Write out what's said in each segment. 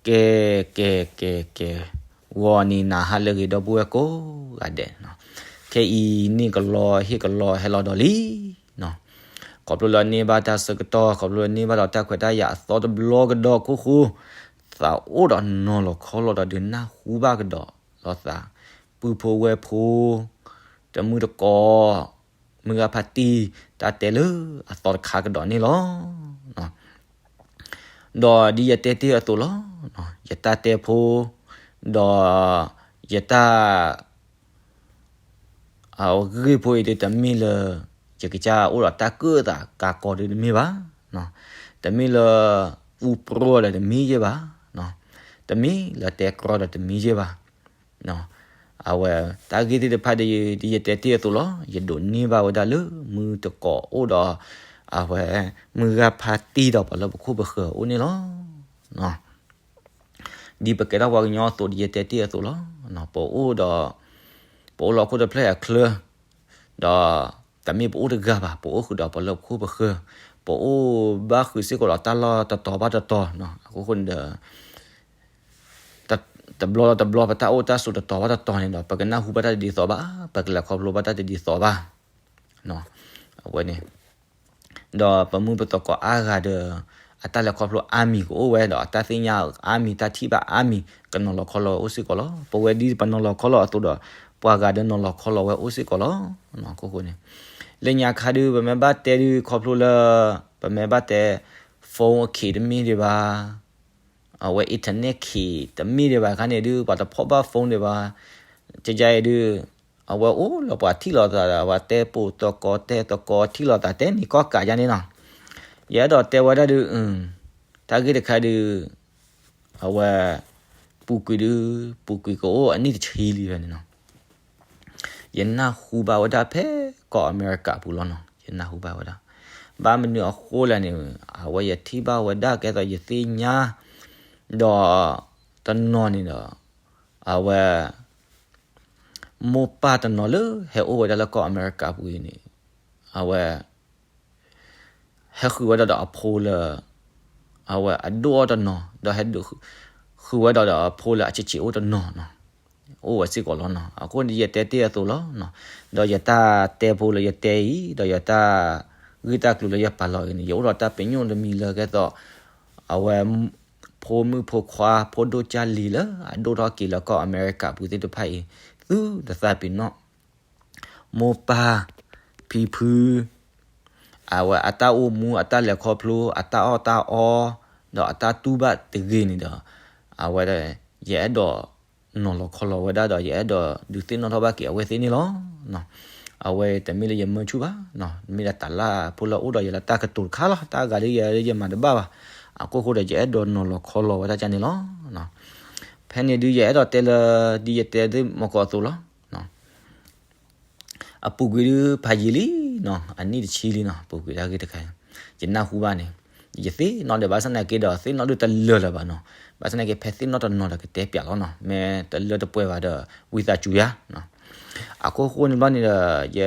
ကဲ ကဲ ကဲ ကဲ, ဂီၤနံၤနၤဟါလၢအဂ့ၤ ဒီပုၢ်ဝဲၢ်ကိးဂၤဒဲး, ခဲအံၤန့ၣ်ကလီဟ့ၣ်ကလီဟဲလီၤဒီးလံ, ခီဖျိလၢအန့ၢ်ဘၣ်တၢ်ဆၢကတီၢ် ခီဖျိလၢအန့ၢ်ဘၣ်ဒီးတၢ်ခွဲးတၢ်ယာ်အသီတဘျီကဒီးအခိၣ်ဃိ, သးအိၣ်ဒီးနီၤလီၤခီလီၤဒီးဒုးနၢ်ဟူဘၣ်ကဒီးလိာ်သး, ပုၢ်ဖိဝဲၢ်ဖိ, တမုၢ်တကိး, မုၢ်ဂၤဖါတံၢ်, တၢ်တဲလၢအသီတခါကဒီးန့ၣ်လီၤ. ဒီးဒ်ယတဲတ့ၢ်အသိးလီၤ, ယတၢ်တဲဖိ, ဒီးယတၢ် အဂ့ၢ်ဖိအံၤဒုး တမ့ၢ်လၢ ယကစၢ်အိၣ်ဒီးတၢ်ကၢၣ်သးကါကီဒုးတမ့ၢ်ဘၣ်, တမ့ၢ်လၢ သူပျီဒီးတမ့ၢ်ယဲၢ်ဘၣ်, တမ့ၢ်လၢတဲကြီဒီးတမ့ၢ်ယဲၢ်ဘၣ်. အဝဲ တၢ်ဂ့ၢ်သ့ၣ်တဖၣ်ဒီး ဒ်ယတဲတ့ၢ်အသိးလီၤ, ယဒိးန့ၢ်ဘၣ်ဝဲဒၣ်လၢမုၢ်တကိးအိၣ်ဒီး အဝဲ မုၢ်ဂၤဖါတံၢ်ဒီးပှၤလၢပခိၣ်ပဃၢၤအအိၣ်န့ၣ်လီၤ. ဒ်ပကဲထီၣ်ပှၤကညီအသိး ဒ်ယတဲတ့ၢ်အသိးလီၤ. ပအိၣ်ဒီး ပအိၣ်လၢဟီၣ်ခိၣ်တဖျၢၣ်အချၢ, ဒီးတမ့ၢ်ပအိၣ်တဂၤဘၣ်, ပအိၣ်ဃုာ်ဒီးပှၤလၢပခိၣ်ပဃၢၤ, ပအိၣ်ဘၣ်ဃုာ်စ့ၢ်ကီးဒီးတၢ်လီၢ်တတီၤဘၣ်တတီၤ, အဃိဃိန့ၣ်ဒီး တဘျီလီၤတဘျီ ပတၢ်အိၣ်တၢ်ဆိးတတီၤဘၣ်တတီၤန့ၣ်ဒီး ပကနၢ်ဟူဘၣ်တၢ်တဒ်သိးဘၣ်, ပကလဲၤခီဖျိဘၣ်တၢ်တဒ်သိးဘၣ်. အဝဲန့ၣ် ဒီးပမုၢ်ပသကိးအါဂၤဒီး အတၢ်လဲၤခီဖျိအါမံၤကအိၣ်ဝဲ ဒီးအတၢ်သ့ၣ်ညါအါမံၤ တၢ်ထံၣ်ဘၣ်အါမံၤ ကနီၤလီၤခီလီၤဝဲအိၣ်စ့ၢ်ကီးလီၤ. ပဝဲဒ်ပနီၤလီၤခီလီၤအသိးဒီး ပှၤဂၤဒီးနီၤလီၤခီလီၤဝဲအိၣ်စ့ၢ်ကီးလီၤ. အဃိဃိန့ၣ် လၢညါခါဒုး ပမ့ၢ်ဘၣ်တဲဒုးခီဖျိလၢ ပမ့ၢ်ဘၣ်တဲ phone အခ့တမ့ၢ်ဒံးဘၣ်, အဝဲ internet ခ့တမ့ၢ်ဒံးဘၣ်ခါန့ၣ်ဒုး ပှၤတဖီၣ်ဘၣ် phone ဒံးဘၣ်, ကယအံၤဒုး အဝဲအိၣ်လၢပှၤထံၣ်လိာ်သးဒီး ပှၤတဲပိာ်သကိးတဲသကိးထံၣ်လိာ်သးတဲန့ၣ်ကီၢ်ကးယါန့ၣ်နီၤ. ယအဲၣ်ဒိးတဲဝဲဒၣ်ဒုး တၢ်ဂ့ၢ်တခါဒုး အဝဲ ပူၤကွံာ်ဒုး ပူၤကွံာ်ကအိၣ်အနံၣ်တဆံလံဖဲန့ၣ်နီၤ. ယနၢ်ဟူဘၣ်ဝဲဒၣ်ဖဲကီၢ်အမဲရကၤပူၤလီၤနီၤ, ယနၢ်ဟူဘၣ်ဝဲဒၣ်. ဘၣ်မနုၤအဃိလဲၣ်န့ၣ် အဝဲယထံၣ်ဘၣ်ဝဲဒၣ်ကဲသိးယသ့ၣ်ညါ ဒီးတနီၤန့ၣ်ဒီး အဝဲ မိၢ်ပၢ်တနီၤလၢဟဲအိၣ်ဝဲဒၣ်လၢကီၢ်အမဲရကၤပူၤအံၤန့ၣ် အဝဲ ဟဲဃုာ်ဝဲဒၣ်ဒီးအဖိလၢ အဝဲအဒိၣ်အီၤတနီၤ ဒီးဟဲဃုာ်ဝဲဒၣ်ဒီးအဖိလၢအဆံးဆံးအိၣ်တနီၤနီၤ, အိၣ်ဝဲစ့ၢ်ကီးလီၤနီၤ. အဃိန့ၣ်ယတဲတ့ၢ်အသိးလီၤ. ဒီးယတၢ်တဲဖိလၢယတဲအံၤ ဒီးယတၢ်ဂ့ၢ်တၢ်ကျိၤလၢယပာ်လီၤအံၤန့ၣ် ယအိၣ်ဒီးတၢ်ပညိၣ်တမံၤလၢကဲသိး အဝဲ ဖိမုၣ်ဖိခွါ ဖိဒိၣ်ကၢ်လံၤလၢအဒိၣ်ထီၣ်က့ၤလၢကီၢ်အမဲရကၤပူၤသ့ၣ်တဖၣ်အံၤ သုတသးပ့ၤနီၣ် မိၢ်ပၢ် ဖံဖု အဝဲအတၢ်အိၣ်မူ အတၢ်လဲၤခီဖျိ အတၢ်အီၣ်တၢ်အီ ဒီးအတၢ်တူၢ်ဘၣ်တဂ့ၤန့ၣ်ဒီး အဝဲ ယအဲၣ်ဒိးနီၤလီၤခီလီၤဝဲဒၣ်ဒီး ယအဲၣ်ဒိးဒုးသ့ၣ်နီၣ်ထီၣ်ဘၣ်က့ၤအဝဲသ့ၣ်န့ၣ်လီၤ. အဝဲတမ့ၢ်လၢယမၢဆူၣ်ဘၣ်, မ့ၢ်ဒၣ်တၢ်လၢဖိလၢအိၣ်ဒီးယၤလၢတၢ်ကတိၤတခါလီၤ. တၢ်ဂၤဒ်ယဲဒ်ယမၤတဘၣ်ဘၣ်. အခိၣ်ဃိဒီး ယအဲၣ်ဒိးနီၤလီၤခီလီၤဝဲဒၣ်န့ၣ်လီၤ. ဖဲန့ၣ်ဒုး ယအဲၣ်ဒိးတဲလၢ ဒ်ယတဲသ့ၣ်မီၢ်ကီးအသိးလီၤ. အပူၤကွံာ်ဒုးဖးယံာ်လံနီၤ, အနံၣ်တဆံလံနီၤ, ပူၤကွံာ်တၢ်ဂ့ၢ်တခါအံၤ ယနၢ်ဟူဘၣ်န့ၣ် ယသ့ၣ်နီၣ်ဒီး ဘၣ်ဆၣ်သနာ်က့ဒီး သ့ၣ်နီၣ်ဒုးတလၢာ်လၢၤဘၣ်နီၤ. ဘၣ်ဆၣ်သနာ်က့ ဖဲသ့ၣ်နီၣ်တနီၤဒီးကတဲပျးလီၤနီၤ, မ့ၢ်တလၢတပှဲၤဘၣ်ဒီး ဝံသးစူၤယၤ. အခိၣ်ဃိန့ၣ်ဘျီန့ၣ်ဒီး ယ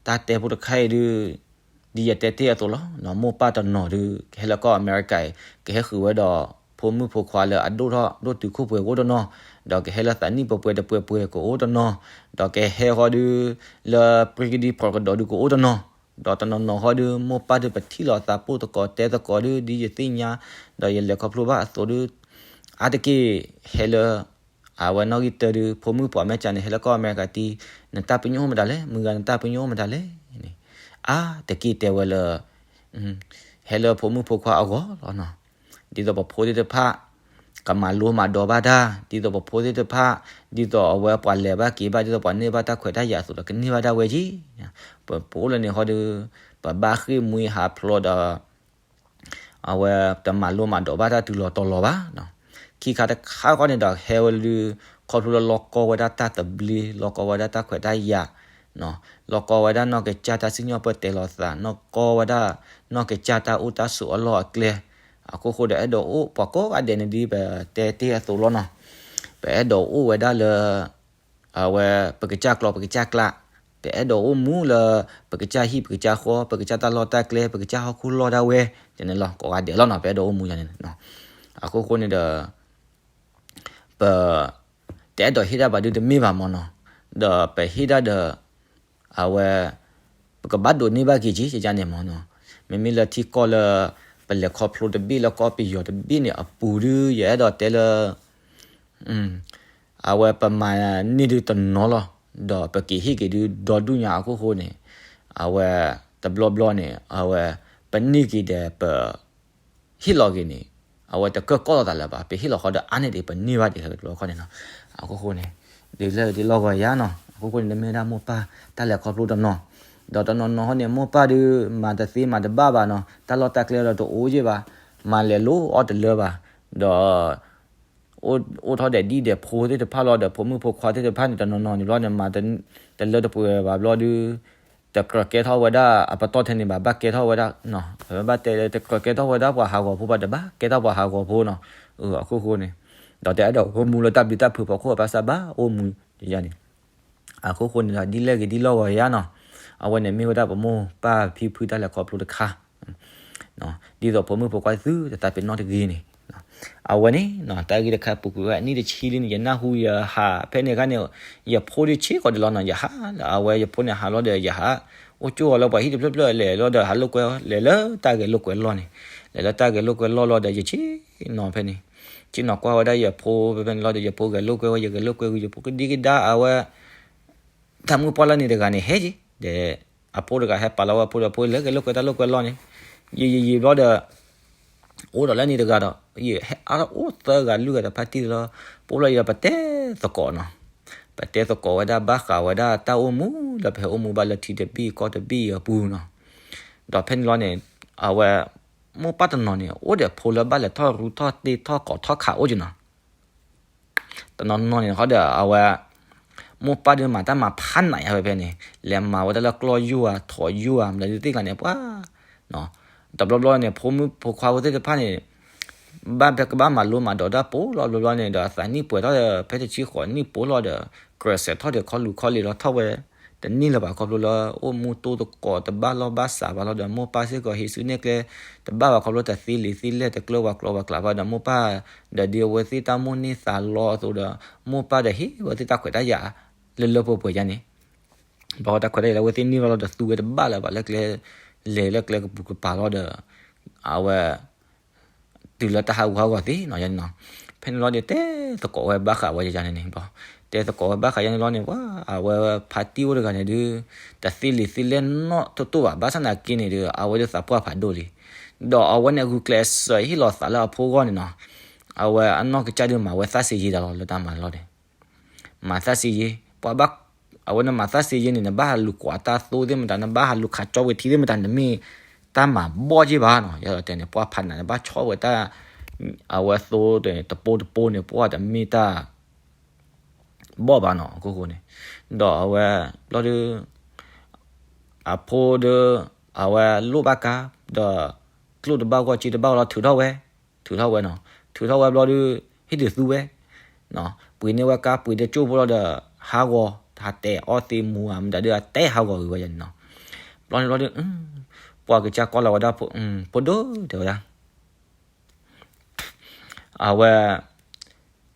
တၢ်တဲဖိတခါအံၤဒုး ဒ်ယတဲတ့ၢ်အသိးလီၤ. မိၢ်ပၢ်တနီၤဒုး ကဟဲလၢကီၢ်အမဲရကၤအံၤ ကဟဲဃုာ်ဝဲဒီး ဖိမုၣ်ဖိခွါလၢအဒိၣ်ထီၣ်ဒိၣ်တုာ်ခိၣ်ပှဲၤကအိၣ်တနီၤ, ဒီးကဟဲလၢသးနံၣ်ပှဲၤပှဲၤတပှဲၤပှဲၤကအိၣ်တနီၤ, ဒီးကဟဲဃီဒုး လၢပြံကဒံဖီၣ်ကဒီးဒုးကအိၣ်တနီၤ, ဒီးတနီၤနီၤဃီဒုး မိၢ်ပၢ်ဒုးပထံၣ်လိာ်သးပိာ်သကိးတဲသကိးဒုး ဒ်ယသ့ၣ်ညါ ဒီးယလဲၤခီဖျိဘၣ်အသိးဒုး အါတက့ၢ်ဟဲလၢ အဝဲနီၣ်ဂံၢ်တၢဒုး ဖိမုၣ်ဖိခွါမဲာ်ကၠးန့ၣ် ဟဲလၢကီၢ်အမဲရကၤတံၢ် နတၢ်ပညိၣ်အိၣ်မတၤလဲၣ်, မုၢ်ဂၤနတၢ်ပညိၣ်အိၣ်မတၤလဲၣ်န့ၣ် အါတက့ၢ်တဲဝဲလၢ ဟဲလၢဖိမုၣ်ဖိခွါအဂီၢ်လီၤနီၤ. ဒ်သိးပဖိသ့ၣ်တဖၣ် ကမၤလိမၤဒိးဘၣ်တၢ်, ဒ်သိးပဖိသ့ၣ်တဖၣ် ဒ်သိးအဝဲပှၤလဲၤဘၣ်က့ၤဘၣ် ဒ်သိးပှၤန့ၢ်ဘၣ်တၢ်ခွဲးတၢ်ယာ်အသိးဒီး ကန့ၢ်ဘၣ်ဒၣ်ဝဲက့ၤ. ပ ပအိၣ်လၢန့ၣ်ဃီဒီး ပဘၣ်ဃ့ၢ်မှံဟးဖျိးဒီး အဝဲတမၤလိမၤဒိးဘၣ်တၢ်တုၤလီၤတီၤလီၤဘၣ်. ခံခါတခါဃီန့ၣ်ဒီး ဟဲဝဲလၢ ခီဖျိလၢလီၢ်ကီဝဲဒၣ်တၢ်သဘျ့, လီၢ်ကီဝဲဒၣ်တၢ်ခွဲးတၢ်ယာ်, လီၢ်ကီဝဲဒၣ်နီၢ်ကစၢ်တၢ်စံၣ်ညီၣ်ပၢၢ်တဲလီၤသး, လီၢ်ကီဝဲဒၣ်နီၢ်ကစၢ်တၢ်အိၣ်တၢ်ဆိးအလီၢ်အကျဲ, အခိၣ်ဃိဒီးအဲၣ်ဒိးအိၣ်ပှၤကိးဂၤဒဲးန့ၣ်ဒ်ပတဲတ့ၢ်အသိးလီၤနီၤ. ပအဲၣ်ဒိးအိၣ်ဝဲဒၣ်လၢ အဝဲ ပကစၢ်ကျီပကစၢ်ကျး, ပအဲၣ်ဒိးအိၣ်မူလၢ ပကစၢ်ဟံၣ်ပကစၢ်ဃီ, ပကစၢ်တၢ်လီၢ်တၢ်ကျဲ, ပကစၢ်ဟီၣ်ခိၣ်လီၢ်ဒၣ်ဝဲ, န့ၣ်လီၤ ကိးဂၤဒဲးလီၤနီၤ, ပအဲၣ်ဒိးအိၣ်မူယၤန့ၣ်. အခိၣ်ဃိန့ၣ်ဒီး ပ တအဲၣ်ဒိးဟ့ၣ်တၢ်ဘၣ်ဒုတမ့ၢ်ဘၣ်မၢ်နီၤ, ဒီးပဟ့ၣ်တၢ်ဒီး အဝဲ ပကဘၣ်ဒိးန့ၢ်ဘၣ်က့ၤက့ၤ ယန့ၣ်မၢ်နီၤ, မ့မ့ၢ်လၢထံကီၢ်လၢ ပလဲၤခီဖျိတဘ့ၣ်လၢကီၢ်ပယီၤတဘ့ၣ်န့ၣ်အပူၤဒု ယအဲၣ်ဒိးတဲလၢ အဝဲပမၤန့ၢ်ဒုတနီၤလီၤ, ဒီးပက့ၤဟ့ၣ်က့ၤဒုဒီဒူၣ်ညါအခိၣ်ဃိန့ၣ်, အဝဲတဘျီဘျီန့ၣ် အဝဲပန့ၢ်က့ၤဒီးပ ဟ့ၣ်လီၤက့ၤန့ၣ် အဝဲတကၢၢ်ကီၢ်လိာ်သးလၢၤဘၣ်, ပဟ့ၣ်လီၤဃီဒီးအါန့ၢ်ဒံးပန့ၢ်ဘၣ်ဒံးတဘျီခီန့ၣ်နီၤ, အခိၣ်ဃိန့ၣ် ဒ်လဲၣ်ဒ်လီၢ်ဂီၤယါနီၤ, အခိၣ်ဃိန့ၣ် တမ့ၢ်ဝဲဒၣ်မိၢ်ပၢ်တၢ်လဲၤခီဖျိတနီၤ, ဒီးတနီၤနီၤဟီန့ၣ် မိၢ်ပၢ်ဒု မၤတသ့မၤတဘၣ်ဘၣ်နီၤ, တၢ်လီၢ်တၢ်ကျဲဒီးတအိၣ်ယ့ၢ်ဘၣ်, မၤလဲၤလိအီၣ်တလၢဘၣ်, ဒီး အိၣ်ထီၣ်ဒီးဒံၣ်ဒီးဖိသ့ၣ်တဖၣ်လီၤဒီး ဖိမုၣ်ဖိခွါသ့ၣ်တဖၣ်န့ၣ် တနီၤနီၤန့ၣ်ဘျီန့ၣ် မၤတလၢတပှဲၤဘၣ်ဘျီဒု တကြၢးကဲထီၣ်ဝဲဒၣ်အပတီၢ်ထဲန့ၣ်ဘၣ်, ဘၣ်ကဲထီၣ်ဝဲဒၣ် ဘၣ်တဲလၢတကြၢးကဲထီၣ်ဝဲဒၣ်ပှၤဟးဂီၤဖိဘၣ်, တဘၣ်ကဲထီၣ်ပှၤဟးဂီၤဖိနီၤ, အခိၣ်ဃိန့ၣ်, ဒီးတအဲၣ်ဒိးအိၣ်မူလၢတၢ်ဘျုးတၢ်ဖှိၣ်ဖီခိၣ်အဘၣ်ဆၣ်ဘၣ်အိၣ်မူန့ၣ် အခိၣ်ဃိန့ၣ်ဒီး ဒ်လဲၣ်ဂ့ၤဒ်လီၢ်ဂီၤယါနီၤ, အဝဲန့ၣ်မ့ၢ်ဝဲဒၣ်ပမိၢ်ပၢ်ဖံဖုတၢ်လဲၤခီဖျိတခါ ဒ်သိးဖိမုၣ်ဖိခွါသုတသးပ့ၤနီၣ်တဂ့ၤန့ၣ်, အဝဲန့ၣ် တၢ်ဂ့ၢ်တခါပူၤကွံာ်ဝဲအနံၣ်တဆံလံန့ၣ် ယနၢ်ဟူယဟးဖဲန့ၣ်အခါန့ၣ်, ယဖိဒုးဆ့ကီးဒံးလီၤနီၤ, ယဟးလၢအဝဲယဖိန့ၣ်ဟးလီၤဒီး ယဟး အိၣ်ကၠိအီၤလၢပှၤဟံၣ်တဖျၢၣ်ဖျၢၣ်လဲၤလီၤဒီး ဟးလိာ်ကွဲ လဲၤလၢတၢ်ဂဲၤလိာ်ကွဲလီၢ်န့ၣ်, လဲၤလၢတၢ်ဂဲၤလိာ်ကွဲလီၢ်လီၤဒီး ယဆ့ၣ်နီၤဖဲန့ၣ်, ဆ့ၣ်နီၤကွၢ်ဝဲဒၣ်ယဖိဖဲန့ၣ်လီၤဒီး ယဖိဂဲၤလိာ်ကွဲဝဲ ယဂဲၤလိာ်ကွဲဝံၤ ယဖိကဒံကဒါအဝဲ တၢ်မုၣ်ပှၢ်လၢန့ၣ်တဂၤန့ၣ် ဟဲက့ၤ ဒီး အဖိတဂၤဟဲပာ်လီၤဝဲဖိဒီး ဖိလၢဂဲၤလိာ်ကွဲတၢ်လိာ်ကွဲလီၢ်န့ၣ်, ယံာ်ယံာ်ယံာ်ဘျီဒီး အိၣ်ဒီးလၢန့ၣ်တဂၤဒီး ယဟဲအါထီၣ်အိၣ်သၢဂၤလွံၢ်ဂၤဒီးဖါတံၢ်လီၤ, ပအိၣ်ဘျီဒီးပတဲသကိးနီၤ, ပတဲသကိးဝဲဒၣ်ဘၣ်ဃးဝဲဒၣ်တၢ်အိၣ်မူလၢပဟဲအိၣ်မူဘၣ်လၢထံတဘ့ၣ်ကီၢ်တဘ့ၣ်အပူၤနီၤ, ဒီးဖဲန့ၣ်လီၤန့ၣ် အဝဲ မိၢ်ပၢ်တနီၤန့ၣ် အိၣ်ဒီးဖိလၢဘၣ်လဲၤထီၣ်ရူထီၣ်တ့ၢ်ထီၣ်ကီးထီၣ်ခးအိၣ်က့ၤနီၤ တနီၤနီၤန့ၣ် ခီဒီး အဝဲ မိၢ်ပၢ်ဒုးမၤတၢ်မၤဖးနးယါဝဲဖဲန့ၣ်, လဲၤမၤဝဲဒၣ်လၢကျီၢ်ယိၢ်ဧါ ထိးယိၢ်ဧါ မတၤဒုးသ့ၣ်ကျါန့ၣ် ပှၤ တဘျီဘျီန့ၣ် ဖိမုၣ်ဖိခွါဖိသ့ၣ်တဖၣ်န့ၣ် ဘၣ်ဖဲကဘၣ်မၤလိမၤဒိးတၢ်ပိာ်လီၤ ဘျီဘျီန့ၣ်ဒီး အသးနံၣ်ပှဲၤထီၣ်ဒီး ဖဲတဆံဃိးနံၣ်ပိာ်လီၤဒီး ကြၢးစဲးထီၣ်ဒီးခီလူၤခီလ့ၤလီၤ ထီၣ်ဝဲ တန့ၢ်လၢၤဘၣ်ခီဖျိလၢ အိၣ်မူတိၢ်သကိးတဘၣ်လီၢ်ဘၣ်စးဘၣ်လီၤဒီး မိၢ်ပၢ်စ့ၢ်ကီးဟံးစုနဲၣ်ကျဲ တဘၣ်ဘၣ်ခီဖျိ တသ့လံာ်သ့လဲၢ် တကျၢၤဝဲကျိၤဝဲကျးဘၣ်ဒီး မိၢ်ပၢ်ဒီးဒ်အဝဲသ့ၣ်တၢ်မိၣ်န့ၢ်သးလီအသိးဒီး မိၢ်ပၢ်ဒီးဟ့ၣ်ဝဲသ့ၣ်တၢ်ခွဲးတၢ်ယာ် လၢလၢပှဲၤပှဲၤယါန့ၣ် ဘၣ်ဃီတၢ်ခွဲးတၢ်ယာ်လၢအဝဲသ့ၣ်န့ၢ်လီၤလီၤဒီး သူဝဲတဘၣ်လၢၤဘၣ်လၢကျဲ လဲၤလၢကျဲကပူၤကပၤလီၤဒီး အဝဲ တုၤလၢတၢ်ဟးဂူာ်ဟးဂီၤသ့နီၤ ယါန့ၣ်နီၤ ဖဲန့ၣ်လီၤဒီး တဲသကိးဝဲဘၣ်ဃးဝဲယါန့ၣ်န့ၣ် တဲသကိးဝဲဘၣ်ဃးယါန့ၣ်လီၤန့ၣ် ပှၤ အဝဲဖါတံၢ်အိၣ်တဂၤန့ၣ်ဒုး တသ့လံာ်သ့လဲၢ်နီတတိၢ်ဘၣ် ဘၣ်ဆၣ်သနာ်က့န့ၣ်ဒီး အဝဲဒုးသးပှၢ်ဖးဒိၣ်လံ ဒီးအဝဲန့ၣ်ဂုာ်ကျဲးစၢးဟ့ၣ်လီၤသးလၢအဖိဂီၢ်န့ၣ်နီၤ အဝဲအနီၢ်ကစၢ်ဒုးမၤဝဲသးစ့ယ့ဒၣ်လီၤ လၢတၢ်မၤလီၤဒီး မၤသးစ့ယ့ ပှၤဘၣ် အဝဲနမၤသးစ့ယ့န့ၣ် နဘၣ်ဟးလူၤကွၢ်တၢ်သိသ့ၣ်မတၤ နဘၣ်ဟးလူၤခးကၠီဝဲထံသ့ၣ်မတၤ နမ့ၢ်တၢ်မၤဘီၣ်က့ၢ်ဘၣ်နီၤ ယဲဒီးတဲန့ၣ် ပှၤဖးနးန့ၣ် ဘၣ်ဆီၣ်ဝဲတၢ် အဝဲသိတပိတပိန့ၣ် ပှၤတမ့ၢ်တၢ် ဘီၣ်ဘၣ်နီၤ အခိၣ်ဃိန့ၣ် ဒီးအဝဲ ဘျီဒုး အဖိဒီး အဝဲလိၣ်ဘၣ်ကါ ဒီး ကျိၣ်တဘၣ်ဂီၢ်စ့တဘၣ်ဂီၢ်လီၤ ထုးထီၣ်ဝဲ ထုးထီၣ်ဝဲနီၤ ထုးထီၣ်ဝဲဘျီဒုး ဟ့ၣ်ဒုးသူဝဲ ပှ့ၤန့ၢ်ဝဲကါ ပှ့ၤဒီးကၠိဖိလီၤဒီး ဟးဂီၤ ဟးတဲာ်အီသံးမူဧါ မတၤဒုး အတဲဟးဂီၤဂ့ၤဝဲယါန့ၣ်နီၤ ဘျီန့ၣ်ဘျီဒုး ပှၤကစၢ်ကွၢ်လီၤဝဲဒၣ် ဖိဒိၣ်တဲဝဲဒၣ် အဝဲ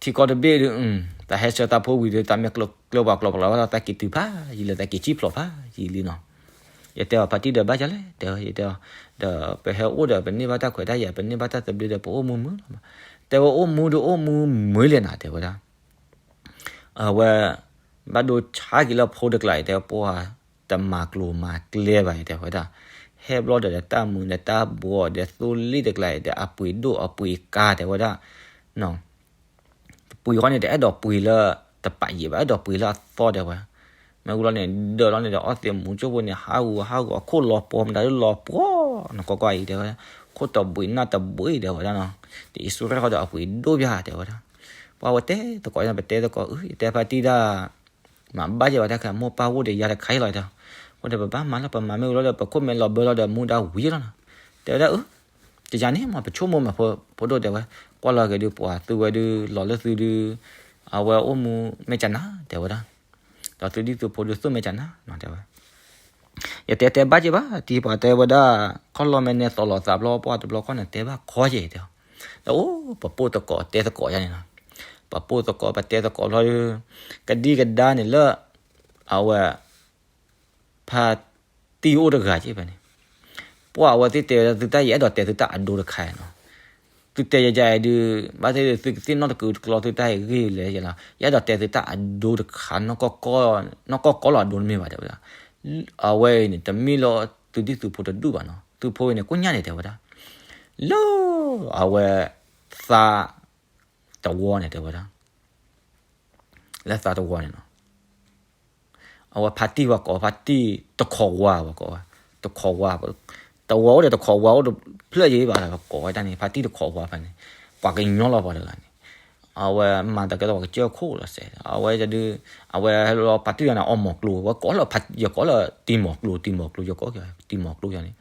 ထံကီၢ်တဘ့ၣ်ဒုး တၢ်ဟဲဆှၢတၢ်ဖိဝံၤဒီး တၢ်မ့ၢ်ကျၢၤပှၤကျီၤပှၤလီၤ တၢ်က့ၤတုၤဖးယံာ်လၢ တၢ်က့ၤဆံၣ်ဖျိးဖးယံာ်လံနီၤ ယတဲအီၤ ဖါတံၢ်ဒီးဘၣ်ယၤလဲၣ် တဲဝဲ ယတဲအီၤ ဒီးပဟဲအိၣ်ဒီး ပန့ၢ်ဘၣ်တၢ်ခွဲးတၢ်ယာ် ပန့ၢ်ဘၣ်တၢ်သဘျ့ဒီး ပအိၣ်မူမုာ်လီၤမး တဲဝဲ အိၣ်မူဒီးအိၣ်မူမုာ်လဲၣ်နၤ တဲဝဲဒၣ် အဝဲ ဘၣ်ဒိဆါက့ၤလၢဖိတကျါအံၤ တဲဝဲ ပှၤတမၤကျိၤမၤကျဲဘၣ်အံၤ တဲဝဲဒၣ် ဟဲဘျီဒီး တၢ်မုာ်ဒီးတၢ်ဘှီးဒီး သိလ့ၣ်တကျါအံၤဒီး အပှ့ၤဒိၣ်အပှ့ၤကါ တဲဝဲဒၣ် ပှ့ၤဃီန့ၣ် တအဲၣ်ဒိးပှ့ၤလၢ တပာ်ယံာ်ဘၣ် အဲၣ်ဒိးပှ့ၤလၢအသီ တဲဝဲ မ့ၢ်ဝံၤလီၤန့ၣ် ဒၢးလီၤန့ၣ်ဒီး အီသံးမူကၠိဖိန့ၣ် ဟးဂူာ်ဟးဂီၤ အခိၣ်လီၤပှီၤ မတၤဒုးလီၤပှီၤ နကွၢ်ကွၢ်အံၤ တဲဝဲ ခိၣ်တဘှံးနၢ်တဘှံး တဲဝဲဒၣ်နီၤ တအံၤစူရဲၣ်ဃီဒီး အပှ့ၤဒိၣ်ပၠး တဲဝဲဒၣ် ပှၤဝဲတဲသကိး ပတဲသကိး အၢ ယတဲဖါတံၢ်ဒၣ် မၤဘၣ်ယဲၢ်ဘၣ်တၢ်ခါ မိၢ်ပၢ်အိၣ်ဒီးယၤတခါအံၤလီၤ တဲ အိၣ်ဒီးပဘၣ်မၤလၢပမၤမ့ၢ်ဝံၤလီၤဒီး ပခိၣ်မဲာ်လီၤဘၢလီၤဒီး မူဒါဝံၤလီၤနီၤ တဲဝဲဒၣ် အၢ တယၤန့ၣ်မ့ၢ် ပဆိကမိၣ်မး ဖိဒိၣ်တဲဝဲ ကွၢ်လီၤက့ၤဒုး ပှၤသုဝဲဒုး လီၤလၢသုဒုး အဝဲအိၣ်မူမဲာ်ကနၤ တဲဝဲဒၣ် ဒီးသုဒံၣ်သုဖိဒုးသိၣ်မဲာ်ကနၤ တဲဝဲ ယတဲတဲဘၣ်က့ၤဘၣ် တံၤပှၤတဲဝဲဒၣ် ခီၣ်လီၢ်မဲာ်နဲၣ်သီလီၤသးဘျီ ပှၤတဘျီခီၣ်န့ၣ် တဲဘၣ်ခီက့ၤ တဲဝဲ ဒီးအိၣ်ပပိၢ်သကိးတဲသကိးယါန့ၣ်လီၤ. ပပိၢ်သကိးပတဲသကိးလီၤဒီး ကဒံကဒါန့ၣ်လၢ အဝဲ ဖါတံၢ်အိၣ်တဂၤက့ဖဲန့ၣ်, ပှၢ်အဝဲသ့ၣ်တဲဝဲဒၣ်သုတၢ် ယအဲၣ်ဒိးတဲသုတၢ်အဒိတခါနီၤ. သုတဲယဲယဲအံၤဒုး ဘၣ်သ့ၣ်သုကသ့ၣ်နီၣ်တကုာ်တကျီသုတၢ်အံၤဂ့ၢ်လဲၣ်ယဲလီၤ. ယအဲၣ်ဒိးတဲသုတၢ်အဒိတခါ နီၢ်ကီၢ်ကီၢ်လီၤအဒိတမ့ၢ်ဘၣ်တဲဝဲဒၣ်. အဝဲအံၤန့ၣ် တမ့ၢ်လၢသုဒံၣ်သုဖိတဒူၣ်ဘၣ်နီၤ. သုဖိအံၤန့ၣ် ကိညါန့ၣ်တဲဝဲဒၣ် လၢ အဝဲ သး တဝီန့ၣ်တဲဝဲဒၣ်, လၢသးတဝီန့ၣ်နီၤ. အဝဲဖါတံၢ်ဝဲကိး ဖါတံၢ်တခိးဝါ ဝဲကိးဝဲ, တခိးဝါ, တဝီအိၣ်ဒီးတခိးဝါအိၣ်တဖျၢၣ်ယဲဘၣ် ကိးဝဲဒၣ်န့ၣ် ဖါတံၢ်တခိးဝါဖဲန့ၣ်, ပှၤကညီလီၤပှၤတဂၤန့ၣ်, အဝဲမၤတၢ်ကဲသိးပှၤကစၢၢ်ခိၣ်လီၤစဲး, အဝဲဒုး အဝဲဟဲလီၤဖါတံၢ်တဂၤန့ၣ် အီၣ်မီၤကျိၤ ဝဲကိးလၢ ယကိးလၢတံၤမီၤကျိၤ တံၤမီၤကျိၤ ယကိးတံၤမီၤကျိၤယါန့ၣ်,